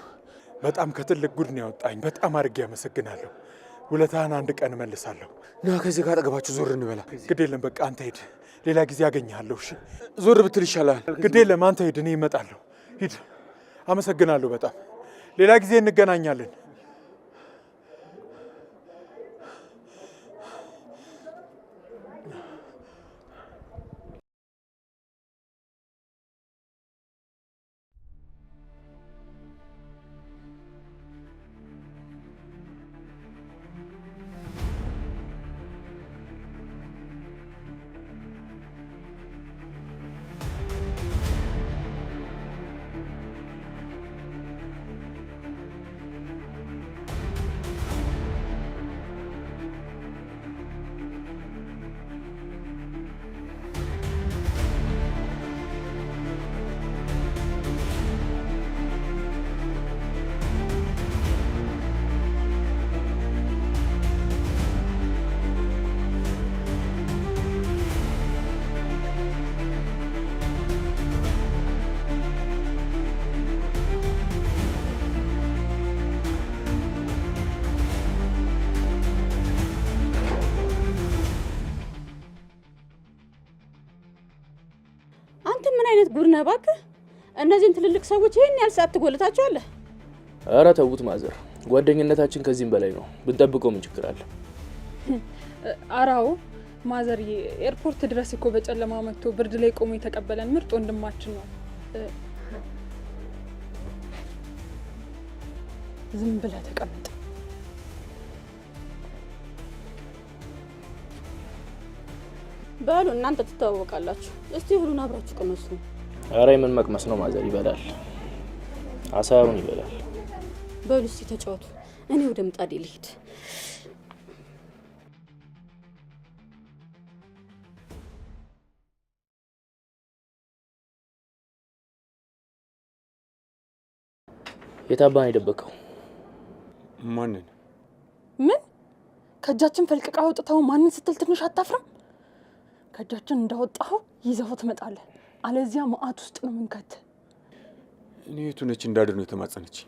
በጣም ከትልቅ ጉድ ነው ያወጣኝ። በጣም አድርጌ አመሰግናለሁ። ውለታህን አንድ ቀን እመልሳለሁ። ና ከዚህ ጋር አጠገባችሁ ዞር እንበላ። ግድ የለም። በቃ አንተ ሂድ፣ ሌላ ጊዜ አገኘሃለሁ። እሺ፣ ዞር ብትል ይሻላል። ግድ የለም። አንተ ሂድ፣ እኔ እመጣለሁ። ሂድ። አመሰግናለሁ በጣም። ሌላ ጊዜ እንገናኛለን። አንተ ምን አይነት ጉድ ነህ እባክህ! እነዚህን ትልልቅ ሰዎች ይህን ያህል ሰዓት ትጎልታቸዋለህ? ኧረ ተዉት ማዘር፣ ጓደኝነታችን ከዚህም በላይ ነው። ብንጠብቀው ምን ችግር አለ? አራው ማዘርዬ፣ ኤርፖርት ድረስ እኮ በጨለማ መጥቶ ብርድ ላይ ቆሞ የተቀበለን ምርጥ ወንድማችን ነው። ዝም ብለህ ተቀመጥ። በሉ እናንተ ትተዋወቃላችሁ። እስቲ እህሉን አብራችሁ ቅመሱ። ኧረ የምን መቅመስ ነው ማዘር፣ ይበላል፣ አሳሩን ይበላል። በሉ እስቲ ተጫወቱ። እኔ ወደ ምጣዴ ልሂድ። የታባን የደበቀው? ማንን? ምን ከእጃችን ፈልቅቃ አውጥተው ማንን ስትል ትንሽ አታፍርም? ከእጃችን እንዳወጣኸው ይዘኸው ትመጣለህ። አለዚያ መዓት ውስጥ ነው ምንከት። እኔ የቱ ነች እንዳድነው የተማጸነችኝ?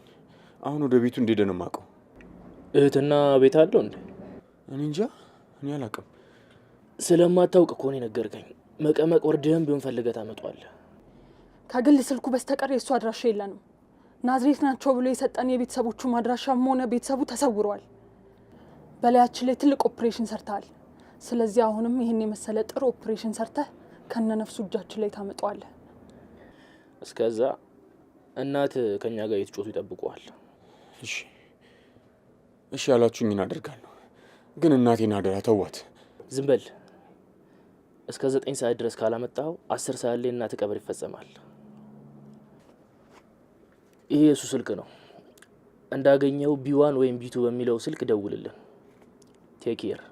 አሁን ወደ ቤቱ እንደሄደ ነው የማውቀው። እህትና ቤት አለው እንዴ? እኔ እንጃ፣ እኔ አላውቅም። ስለማታውቅ እኮ ነው የነገርከኝ። መቀመቅ ወርድህም ቢሆን ፈልገህ ታመጣዋለህ። ከግል ስልኩ በስተቀር የእሱ አድራሻ የለንም። ናዝሬት ናቸው ብሎ የሰጠን የቤተሰቦቹ አድራሻም ሆነ ቤተሰቡ ተሰውረዋል። በላያችን ላይ ትልቅ ኦፕሬሽን ሰርተሃል። ስለዚህ አሁንም ይህን የመሰለ ጥሩ ኦፕሬሽን ሰርተህ ከነነፍሱ እጃችን ላይ ታመጣዋለህ። እስከዛ እናት ከኛ ጋር እየተጫወቱ ይጠብቀዋል። እሺ እሺ ያላችሁኝን አደርጋለሁ። ግን እናቴን አደራ ተዋት። ዝም በል። እስከ 9 ሰዓት ድረስ ካላመጣኸው 10 ሰዓት ላይ እናት ቀብር ይፈጸማል። ይሄ የእሱ ስልክ ነው። እንዳገኘው B1 ወይም B2 በሚለው ስልክ ደውልልን። Take care።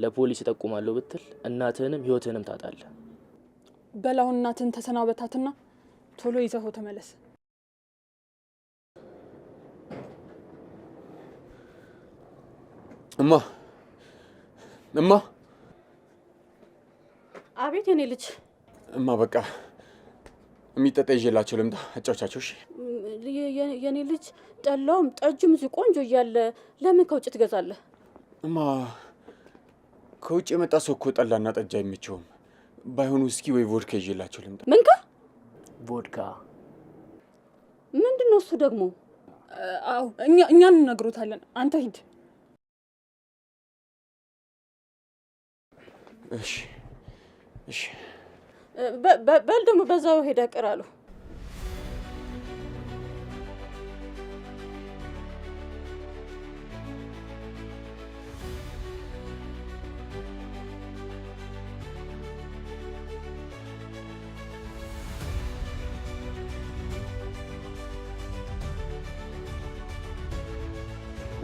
ለፖሊስ እጠቁማለሁ ብትል እናትህንም ህይወትህንም ታጣለህ። በላውን እናትህን ተሰናበታትና ቶሎ ይዘኸው ተመለስ። እማ እማ አቤት የኔ ልጅ። እማ በቃ የሚጠጣ ይዤላቸው ልምጣ። አጫውቻቸው። እሺ የኔ ልጅ፣ ጠላውም ጠጁም እዚህ ቆንጆ እያለ ለምን ከውጭ ትገዛለህ? እማ ከውጭ የመጣ ሰው እኮ ጠላና ጠጅ አይመቸውም። ባይሆን ውስኪ ወይ ቮድካ ይዤላቸው ልምጣ። ምንካ ቮድካ ምንድን ነው እሱ ደግሞ? አዎ እኛ እንነግሮታለን። አንተ ሂድ። እሺ እሺ። በል ደግሞ በዛው ሄደህ ቅር አሉ።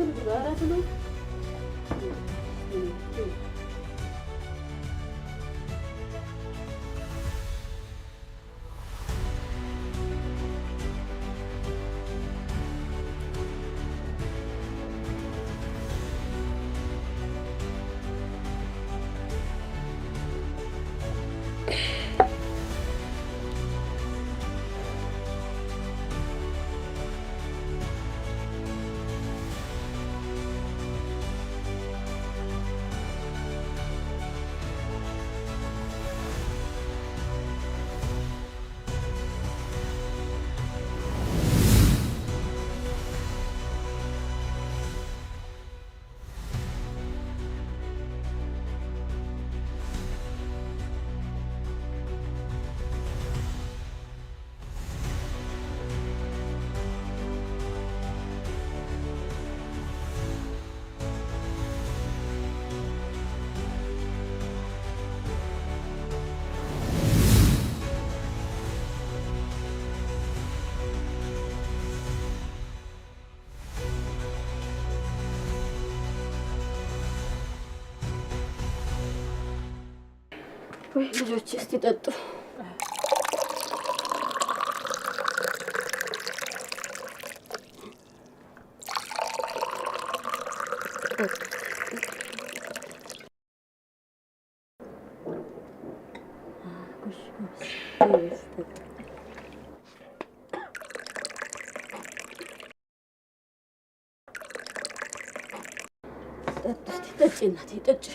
ብሉ ብሉ፣ ኧረ ብሉ። ወይ ልጆች እስቲ ጠጡ። ጠጪ እናቴ ጠጪ።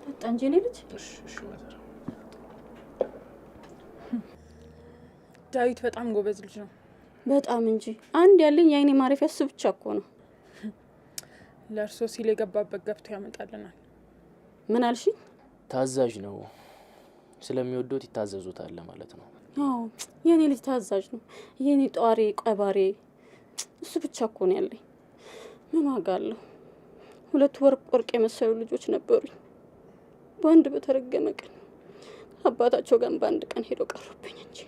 ጠጣ እንጂ የኔ ልጅ። ዳዊት በጣም ጎበዝ ልጅ ነው። በጣም እንጂ። አንድ ያለኝ የአይኔ ማረፊያ እሱ ብቻ እኮ ነው። ለእርሶ ሲል የገባበት ገብቶ ያመጣልናል። ምን አልሽኝ? ታዛዥ ነው። ስለሚወዱት ይታዘዙታል ማለት ነው። አዎ የኔ ልጅ ታዛዥ ነው። የኔ ጧሪ ቀባሪ እሱ ብቻ እኮ ነው ያለኝ። ምን ዋጋ አለው? ሁለት ወርቅ ወርቅ የመሰሉ ልጆች ነበሩኝ። በአንድ በተረገመ ቀን አባታቸው ጋር በአንድ ቀን ሄዶ ቀሩብኝ እንጂ።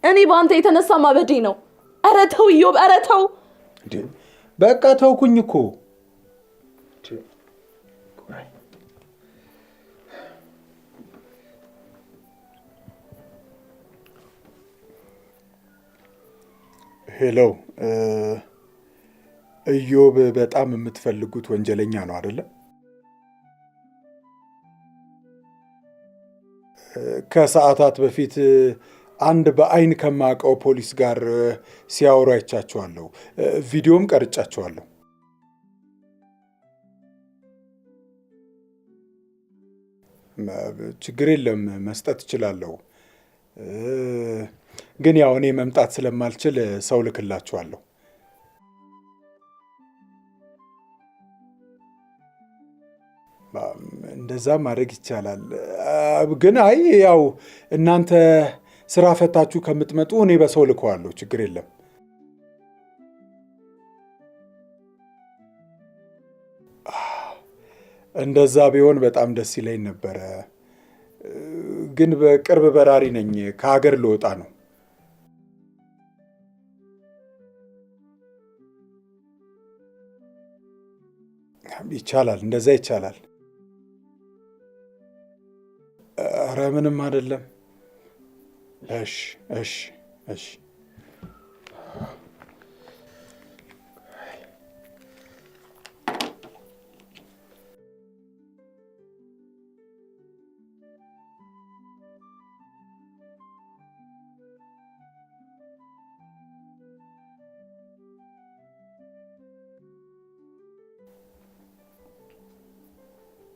እኔ በአንተ የተነሳ ማበዴ ነው። ኧረ ተው ኢዮብ፣ ኧረ ተው። በቃ ተውኩኝ እኮ። Hello ኢዮብ፣ በጣም የምትፈልጉት ወንጀለኛ ነው አይደለ? ከሰዓታት በፊት አንድ በአይን ከማውቀው ፖሊስ ጋር ሲያወሩ አይቻቸዋለሁ። ቪዲዮም ቀርጫቸዋለሁ። ችግር የለም፣ መስጠት እችላለሁ። ግን ያው እኔ መምጣት ስለማልችል ሰው ልክላችኋለሁ። እንደዛ ማድረግ ይቻላል። ግን አይ ያው እናንተ ስራ ፈታችሁ ከምትመጡ እኔ በሰው ልከዋለሁ። ችግር የለም። እንደዛ ቢሆን በጣም ደስ ይለኝ ነበረ። ግን በቅርብ በራሪ ነኝ። ከሀገር ልወጣ ነው። ይቻላል፣ እንደዛ ይቻላል። ኧረ ምንም አይደለም። እሺ፣ እሺ፣ እሺ።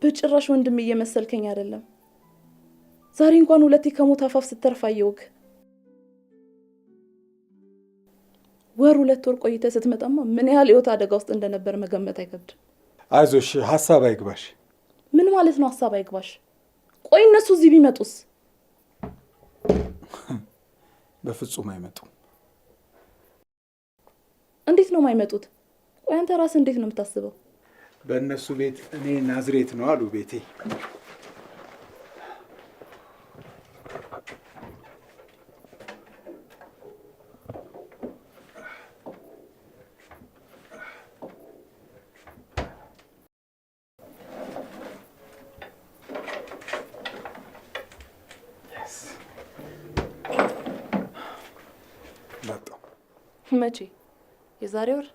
በጭራሽ ወንድም እየመሰልከኝ አይደለም። ዛሬ እንኳን ሁለቴ ከሞት አፋፍ ስተርፍ አየሁህ። ወር 2 ወር ቆይተህ ስትመጣማ ምን ያህል ህይወት አደጋ ውስጥ እንደነበር መገመት አይከብድም። አይዞሽ፣ ሀሳብ አይግባሽ። ምን ማለት ነው ሀሳብ አይግባሽ? ቆይ እነሱ እዚህ ቢመጡስ? በፍጹም አይመጡም። እንዴት ነው የማይመጡት? ቆይ አንተ ራስህ እንዴት ነው የምታስበው? በእነሱ ቤት እኔ ናዝሬት ነው አሉ ቤቴ። መጣሁ። መቼ? የዛሬ ወር?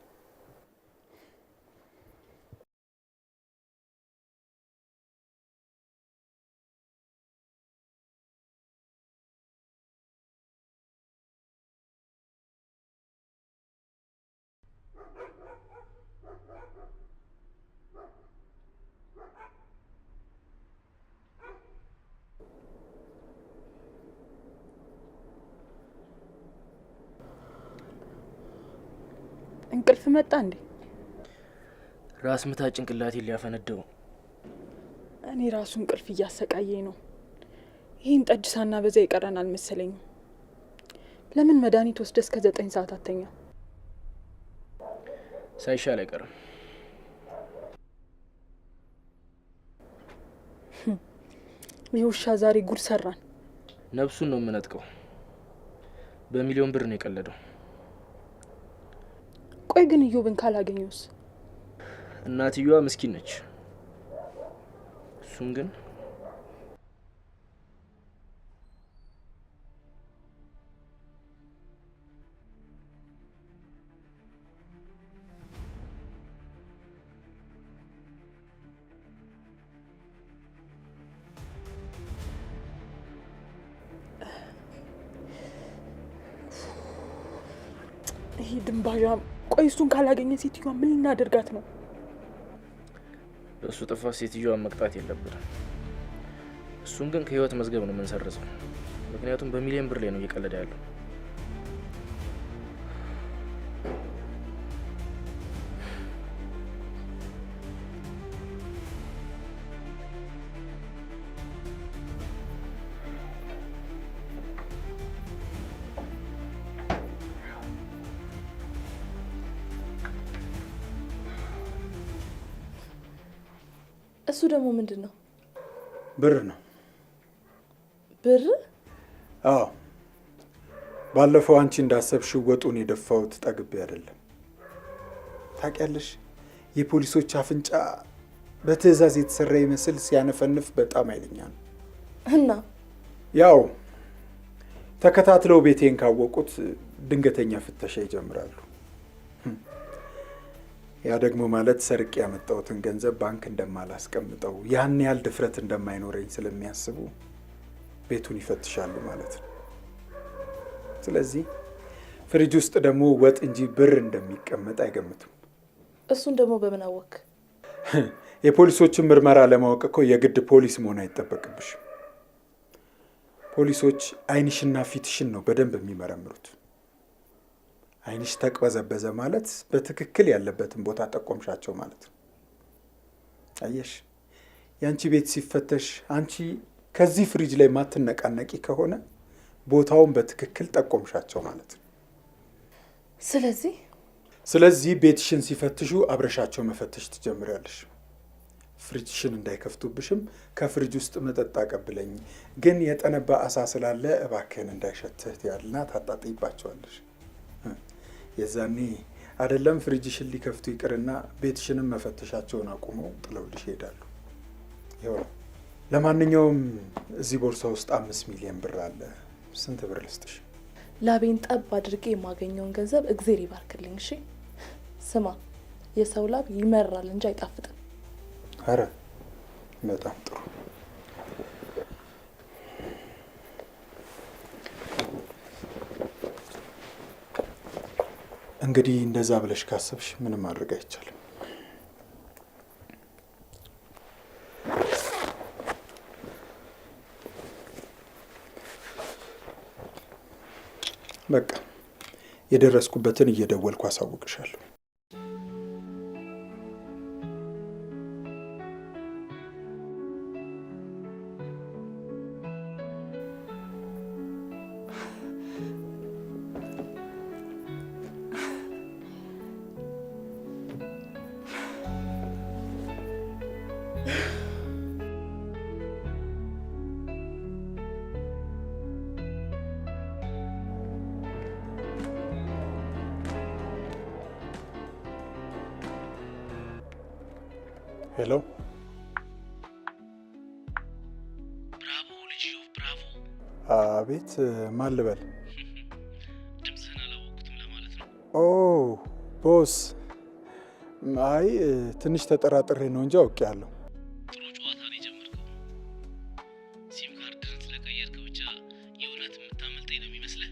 እንቅልፍ መጣ እንዴ? ራስ ምታት ጭንቅላቴን ሊያፈነደው። እኔ ራሱ እንቅልፍ እያሰቃየኝ ነው። ይህን ጠጅ ሳናበዛ ይቀረን አልመሰለኝም። ለምን መድኃኒት ወስደ እስከ 9 ሰዓት አተኛ? ሳይሻል አይቀርም። ይህ ውሻ ዛሬ ጉድ ሰራን። ነፍሱን ነው የምነጥቀው። በሚሊዮን ብር ነው የቀለደው። ቆይ ግን እዮብን ካላገኘውስ? እናትየዋ ምስኪን ነች። እሱን ግን ይሄ ድንባዣም። ቆይ እሱን ካላገኘ ሴትዮዋ ምን ልናደርጋት ነው? በእሱ ጥፋት ሴትዮዋን መቅጣት የለብንም። እሱን ግን ከህይወት መዝገብ ነው የምንሰርዘው። ምክንያቱም በሚሊዮን ብር ላይ ነው እየቀለደ ያለው። እሱ ደግሞ ምንድን ነው? ብር ነው። ብር? አዎ፣ ባለፈው አንቺ እንዳሰብሽው ወጡን የደፋሁት ጠግቤ አይደለም። ታውቂያለሽ፣ የፖሊሶች አፍንጫ በትዕዛዝ የተሰራ ይመስል ሲያነፈንፍ በጣም ኃይለኛ ነው። እና ያው ተከታትለው ቤቴን ካወቁት ድንገተኛ ፍተሻ ይጀምራሉ። ያ ደግሞ ማለት ሰርቄ ያመጣሁትን ገንዘብ ባንክ እንደማላስቀምጠው፣ ያን ያህል ድፍረት እንደማይኖረኝ ስለሚያስቡ ቤቱን ይፈትሻሉ ማለት ነው። ስለዚህ ፍሪጅ ውስጥ ደግሞ ወጥ እንጂ ብር እንደሚቀመጥ አይገምቱም። እሱን ደግሞ በምን አወክ? የፖሊሶችን ምርመራ ለማወቅ እኮ የግድ ፖሊስ መሆን አይጠበቅብሽም። ፖሊሶች ዓይንሽና ፊትሽን ነው በደንብ የሚመረምሩት። ዓይንሽ ተቅበዘበዘ ማለት በትክክል ያለበትን ቦታ ጠቆምሻቸው ማለት ነው። አየሽ፣ የአንቺ ቤት ሲፈተሽ አንቺ ከዚህ ፍሪጅ ላይ ማትነቃነቂ ከሆነ ቦታውን በትክክል ጠቆምሻቸው ማለት ነው። ስለዚህ ስለዚህ ቤትሽን ሲፈትሹ አብረሻቸው መፈተሽ ትጀምሪያለሽ። ፍሪጅሽን እንዳይከፍቱብሽም ከፍሪጅ ውስጥ መጠጥ አቀብለኝ፣ ግን የጠነባ አሳ ስላለ እባክህን እንዳይሸትህ ያልና ታጣጥይባቸዋለሽ። የዛኔ አይደለም ፍሪጅሽን ሊከፍቱ ይቅርና ቤትሽንም መፈተሻቸውን አቁመው ጥለውልሽ ይሄዳሉ። ይኸው ነው። ለማንኛውም እዚህ ቦርሳ ውስጥ 5 ሚሊዮን ብር አለ። ስንት ብር ልስጥሽ? ላቤን ጠብ አድርጌ የማገኘውን ገንዘብ እግዜር ይባርክልኝ። እሺ ስማ፣ የሰው ላብ ይመራል እንጂ አይጣፍጥም። አረ በጣም ጥሩ። እንግዲህ እንደዛ ብለሽ ካሰብሽ ምንም ማድረግ አይቻልም። በቃ የደረስኩበትን እየደወልኩ አሳውቅሻለሁ። Hello። Bravo ልጅ፣ bravo። አቤት፣ ማን ልበል? ድምፅህን አላወቅኩትም ለማለት ነው። Oh boss፣ አይ ትንሽ ተጠራጥሬ ነው እንጂ አውቄያለሁ። ጥሩ ጨዋታ ነው የጀመርከው። ሲም ካርድህን ስለቀየርክ ብቻ የእውነት የምታመልጠኝ ነው የሚመስልህ?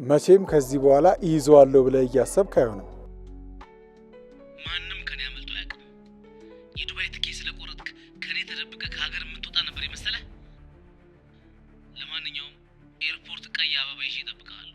መቼም ከዚህ በኋላ ይይዘዋለሁ ብለህ እያሰብክ አይሆንም። ማንም ከኔ አመልጦ አያውቅም። የዱባይ ትኬት ስለቆረጥክ ከኔ ተደብቀህ ከሀገር የምትወጣ ነበር የመሰለህ? ለማንኛውም ኤርፖርት ቀይ አበባ ይዤ እጠብቅሃለሁ።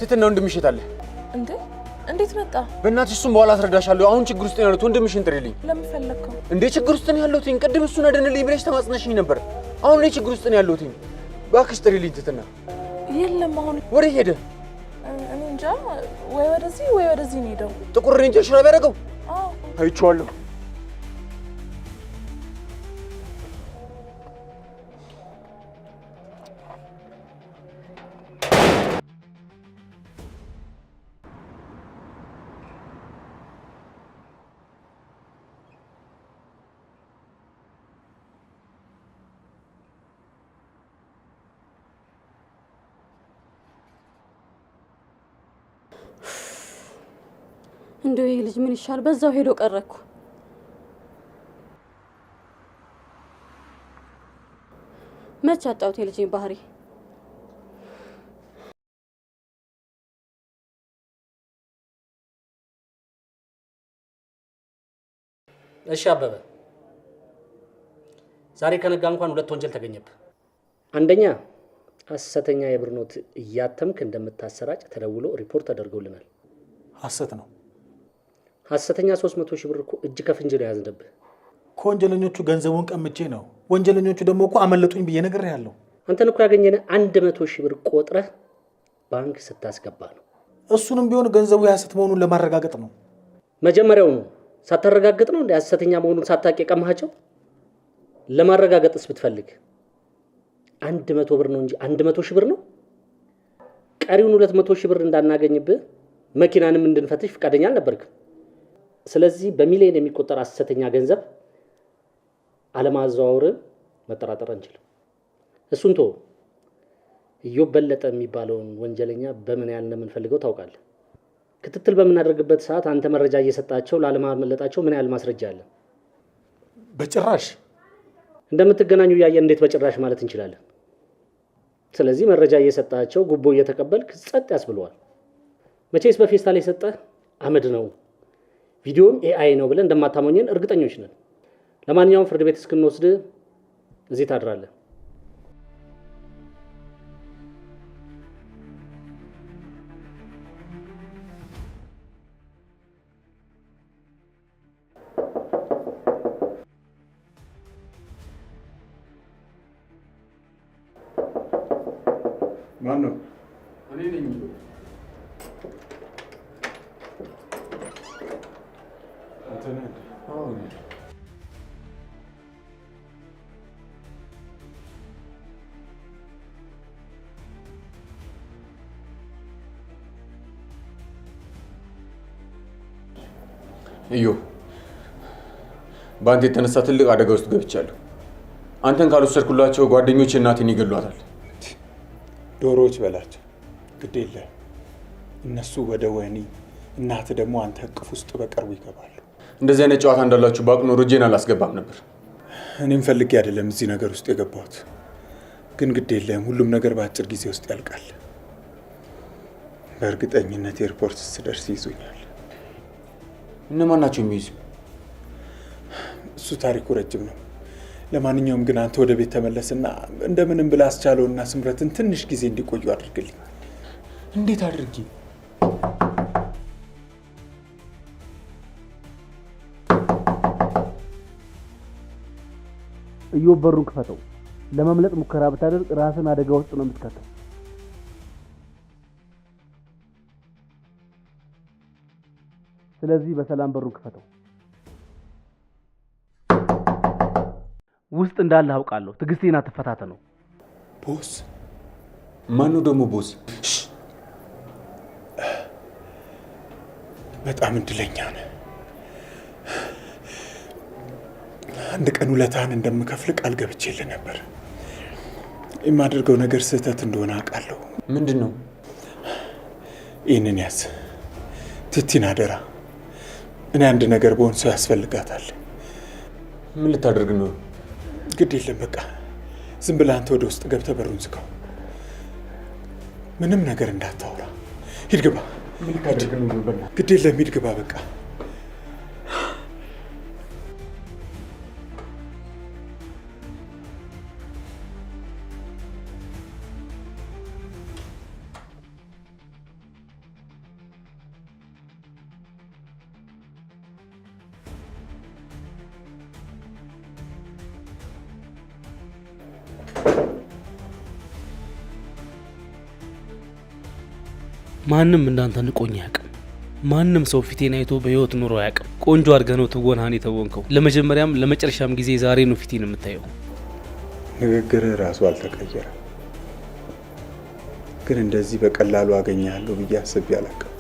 ትትና ወንድምሽ የት አለ? እንዴ እንዴት መጣ? በእናትሽ እሱን በኋላ አስረዳሻለሁ። አሁን ችግር ውስጥ ነው ያለሁት። ወንድምሽን ጥሪልኝ። ለምን ፈለግከው? እንዴ ችግር ውስጥ ነው ያለሁት። ቅድም እሱን አድንልኝ ብለሽ ተማጽነሽኝ ነበር። አሁን እኔ ችግር ውስጥ ነው ያለሁት። እባክሽ ጥሪልኝ ትትና። የለም አሁን ወዴት ሄደ? እኔ እንጃ። ወይ ወደዚህ ወይ ወደዚህ ነው ሄደው። ጥቁር ሬንጀር ሹራብ ያደረገው አዎ አይቼዋለሁ። እንደው ይህ ልጅ ምን ይሻል? በዛው ሄዶ ቀረኩ። መች አጣሁት የልጄን ባህሪ። እሺ አበበ፣ ዛሬ ከነጋ እንኳን ሁለት ወንጀል ተገኘብህ። አንደኛ ሐሰተኛ የብር ኖት እያተምክ እንደምታሰራጭ ተደውሎ ሪፖርት ተደርጎልናል። ሐሰት ነው። ሐሰተኛ 300 ሺህ ብር እኮ እጅ ከፍንጅ ነው የያዝንብህ። ከወንጀለኞቹ ገንዘቡን ቀምቼ ነው። ወንጀለኞቹ ደግሞ እኮ አመለጡኝ ብዬ ነግሬሃለሁ። አንተን እኮ ያገኘንህ 100 ሺህ ብር ቆጥረህ ባንክ ስታስገባ ነው። እሱንም ቢሆን ገንዘቡ የሐሰት መሆኑን ለማረጋገጥ ነው። መጀመሪያውኑ ሳታረጋግጥ ነው እንደ ሐሰተኛ መሆኑን ሳታውቅ የቀማሃቸው? ለማረጋገጥስ ብትፈልግ 100 ብር ነው እንጂ 100 ሺህ ብር ነው። ቀሪውን 200 ሺህ ብር እንዳናገኝብህ መኪናንም እንድንፈትሽ ፈቃደኛ አልነበርክም። ስለዚህ በሚሊዮን የሚቆጠር ሐሰተኛ ገንዘብ አለማዘዋወርን መጠራጠር አንችልም። እሱን ተወው። ኢዮብ በለጠ የሚባለውን ወንጀለኛ በምን ያህል እንደምንፈልገው ታውቃለህ። ክትትል በምናደርግበት ሰዓት አንተ መረጃ እየሰጣቸው ላለማመለጣቸው ምን ያህል ማስረጃ አለ? በጭራሽ። እንደምትገናኙ እያየን እንዴት በጭራሽ ማለት እንችላለን? ስለዚህ መረጃ እየሰጣቸው ጉቦ እየተቀበልክ ጸጥ ያስብለዋል። መቼስ በፌስታል የሰጠህ አመድ ነው፣ ቪዲዮም AI ነው ብለን እንደማታሞኘን እርግጠኞች ነን። ለማንኛውም ፍርድ ቤት እስክንወስድ እዚህ ታድራለህ። ማን ነው? እኔ ነኝ። እዮ፣ በአንተ የተነሳ ትልቅ አደጋ ውስጥ ገብቻለሁ። አንተን ካልወሰድኩላቸው ጓደኞች እናቴን ይገሏታል። ዶሮዎች በላቸው። ግድ የለህም። እነሱ ወደ ወህኒ፣ እናት ደግሞ አንተ እቅፍ ውስጥ በቅርቡ ይገባሉ። እንደዚህ አይነት ጨዋታ እንዳላችሁ ባውቅ ኖሮ እጄን አላስገባም ነበር። እኔም ፈልጌ አይደለም እዚህ ነገር ውስጥ የገባሁት፣ ግን ግድ የለህም፣ ሁሉም ነገር በአጭር ጊዜ ውስጥ ያልቃል። በእርግጠኝነት ኤርፖርት ስደርስ ይይዙኛል። እነማን ናቸው የሚይዙ? እሱ ታሪኩ ረጅም ነው። ለማንኛውም ግን አንተ ወደ ቤት ተመለስና እንደምንም ብለህ አስቻለውና ስምረትን ትንሽ ጊዜ እንዲቆዩ አድርግልኝ። እንዴት አድርጌ? ኢዮብ በሩን ክፈተው። ለማምለጥ ሙከራ ብታደርግ ራስን አደጋ ውስጥ ነው የምትከተው። ስለዚህ በሰላም በሩን ክፈተው። ውስጥ እንዳለ አውቃለሁ። ትዕግስቴን አትፈታተነው። Boss? ማነው ደግሞ boss? በጣም እድለኛ ነህ። አንድ ቀን ውለታህን እንደምከፍል ቃል ገብቼልህ ነበር። የማደርገው ነገር ስህተት እንደሆነ አውቃለሁ። ምንድን ነው? ይህንን ያዝ። ቲቲን አደራ። እኔ አንድ ነገር በሆን ሰው ያስፈልጋታል። ምን ልታደርግ ነው? ግድ የለም በቃ ዝም ብለህ አንተ ወደ ውስጥ ገብተህ በሩን ዝጋው። ምንም ነገር እንዳታወራ። ሂድ ግባ። ምን ልታደርግ ነው? ግድ የለም ሂድ ግባ በቃ። ማንም እንዳንተ ንቆኝ አያውቅም። ማንም ሰው ፊቴን አይቶ በህይወት ኑሮ አያውቅም። ቆንጆ አድርገህ ነው ትወናህን የተወንከው። ለመጀመሪያም ለመጨረሻም ጊዜ ዛሬ ነው ፊቴን የምታየው። ንግግርህ ራሱ አልተቀየረም፣ ግን እንደዚህ በቀላሉ አገኘሃለሁ ብዬ አስቤ አላውቅም።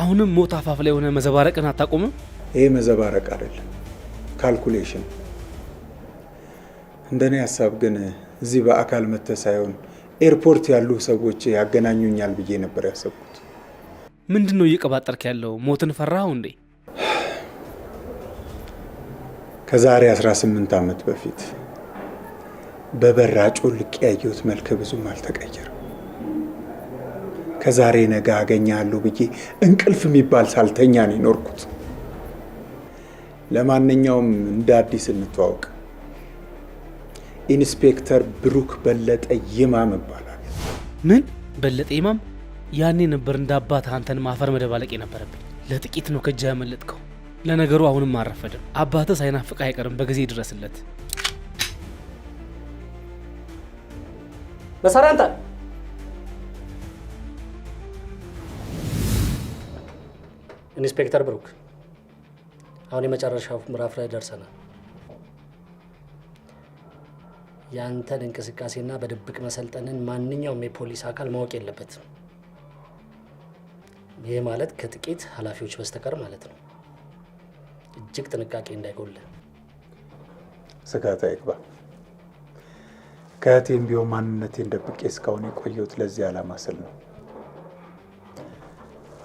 አሁንም ሞት አፋፍ ላይ ሆነ መዘባረቅን አታቆምም? ይሄ መዘባረቅ አይደለም፣ calculation። እንደኔ ሀሳብ ግን እዚህ በአካል መጥተህ ሳይሆን ኤርፖርት ያሉ ሰዎች ያገናኙኛል ብዬ ነበር ያሰብኩት። ምንድን ነው እየቀባጠርክ ያለው? ሞትን ፈራኸው እንዴ? ከዛሬ 18 ዓመት በፊት በበር አጮልቄ ያየሁት መልክ ብዙም አልተቀየረም። ከዛሬ ነገ አገኛለሁ ብዬ እንቅልፍ የሚባል ሳልተኛ ነው የኖርኩት። ለማንኛውም እንደ አዲስ እንተዋወቅ። ኢንስፔክተር ብሩክ በለጠ ይማም እባላለሁ። ምን በለጠ ይማም? ያኔ ነበር እንደ አባትህ አንተን ማፈር መደባለቅ የነበረብኝ። ለጥቂት ነው ከእጅህ ያመለጥከው። ለነገሩ አሁንም አልረፈደም። አባትህ ሳይናፍቅህ አይቀርም። በጊዜ ድረስለት። መሳሪያ አንተ። ኢንስፔክተር ብሩክ፣ አሁን የመጨረሻው ምዕራፍ ላይ ደርሰናል። ያንተን እንቅስቃሴና በድብቅ መሰልጠንን ማንኛውም የፖሊስ አካል ማወቅ የለበትም። ይህ ማለት ከጥቂት ኃላፊዎች በስተቀር ማለት ነው። እጅግ ጥንቃቄ እንዳይጎል። ስጋት አይግባ። ከእህቴም ቢሆን ማንነቴን ደብቄ እስካሁን የቆየሁት ለዚህ ዓላማ ስል ነው።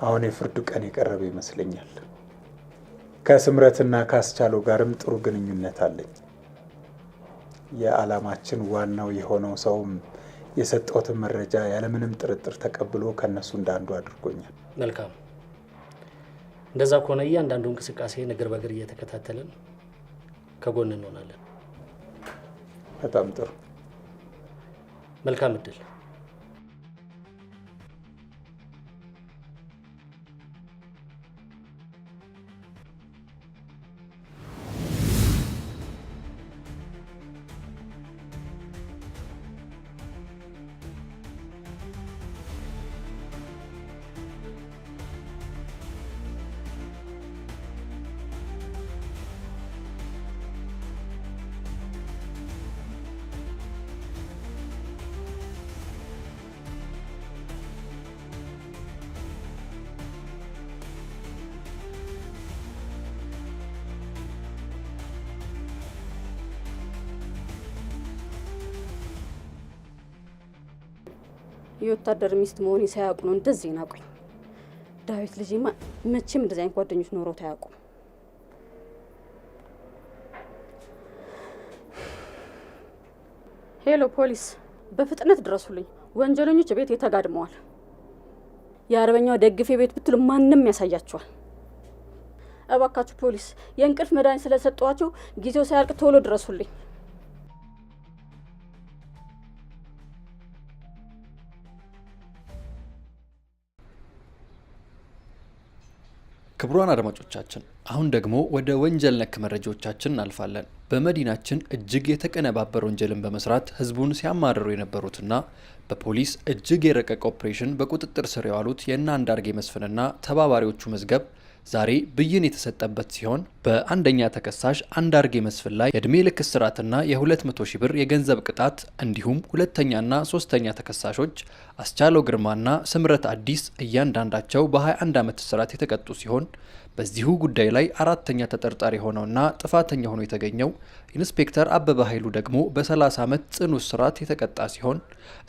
አሁን የፍርዱ ቀን የቀረበ ይመስለኛል። ከስምረትና ከአስቻለው ጋርም ጥሩ ግንኙነት አለኝ። የዓላማችን ዋናው የሆነው ሰውም የሰጠሁትን መረጃ ያለምንም ጥርጥር ተቀብሎ ከእነሱ እንዳንዱ አድርጎኛል። መልካም። እንደዛ ከሆነ እያንዳንዱ እንቅስቃሴ እግር በእግር እየተከታተልን ከጎን እንሆናለን። በጣም ጥሩ። መልካም እድል። የወታደር ሚስት መሆኔ ሳያውቁ ነው እንደዚህ ናቁኝ። ዳዊት ልጄማ መቼም እንደዚህ አይነት ጓደኞች ኖሮት አያውቁም። Hello ፖሊስ፣ በፍጥነት ድረሱልኝ። ወንጀለኞች ቤት ተጋድመዋል። የአርበኛው ደግፌ ቤት ብትሉ ማንም ያሳያቸዋል። እባካችሁ ፖሊስ፣ የእንቅልፍ መድኃኒት ስለሰጠኋቸው ጊዜው ሳያልቅ ቶሎ ድረሱልኝ። ክቡራን አድማጮቻችን፣ አሁን ደግሞ ወደ ወንጀል ነክ መረጃዎቻችን እናልፋለን። በመዲናችን እጅግ የተቀነባበረ ወንጀልን በመስራት ህዝቡን ሲያማርሩ የነበሩትና በፖሊስ እጅግ የረቀቀ ኦፕሬሽን በቁጥጥር ስር የዋሉት የእነ አንዳርጌ መስፍንና ተባባሪዎቹ መዝገብ ዛሬ ብይን የተሰጠበት ሲሆን፣ በአንደኛ ተከሳሽ አንዳርጌ መስፍን ላይ የእድሜ ልክ እስራትና የ200 ሺህ ብር የገንዘብ ቅጣት እንዲሁም ሁለተኛና ሶስተኛ ተከሳሾች አስቻለው ግርማና ስምረት አዲስ እያንዳንዳቸው በ21 ዓመት እስራት የተቀጡ ሲሆን፣ በዚሁ ጉዳይ ላይ አራተኛ ተጠርጣሪ ሆነውና ጥፋተኛ ሆኖ የተገኘው ኢንስፔክተር አበበ ኃይሉ ደግሞ በ30 ዓመት ጽኑ እስራት የተቀጣ ሲሆን፣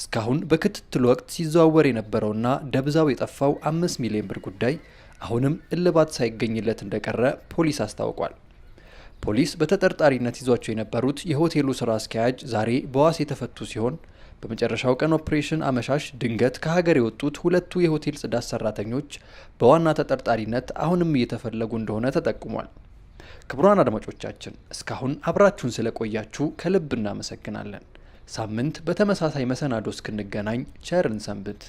እስካሁን በክትትል ወቅት ሲዘዋወር የነበረውና ደብዛው የጠፋው 5 ሚሊዮን ብር ጉዳይ አሁንም እልባት ሳይገኝለት እንደቀረ ፖሊስ አስታውቋል። ፖሊስ በተጠርጣሪነት ይዟቸው የነበሩት የሆቴሉ ስራ አስኪያጅ ዛሬ በዋስ የተፈቱ ሲሆን፣ በመጨረሻው ቀን ኦፕሬሽን አመሻሽ ድንገት ከሀገር የወጡት ሁለቱ የሆቴል ጽዳት ሰራተኞች በዋና ተጠርጣሪነት አሁንም እየተፈለጉ እንደሆነ ተጠቁሟል። ክቡራን አድማጮቻችን፣ እስካሁን አብራችሁን ስለቆያችሁ ከልብ እናመሰግናለን። ሳምንት በተመሳሳይ መሰናዶ እስክንገናኝ ቸር እንሰንብት።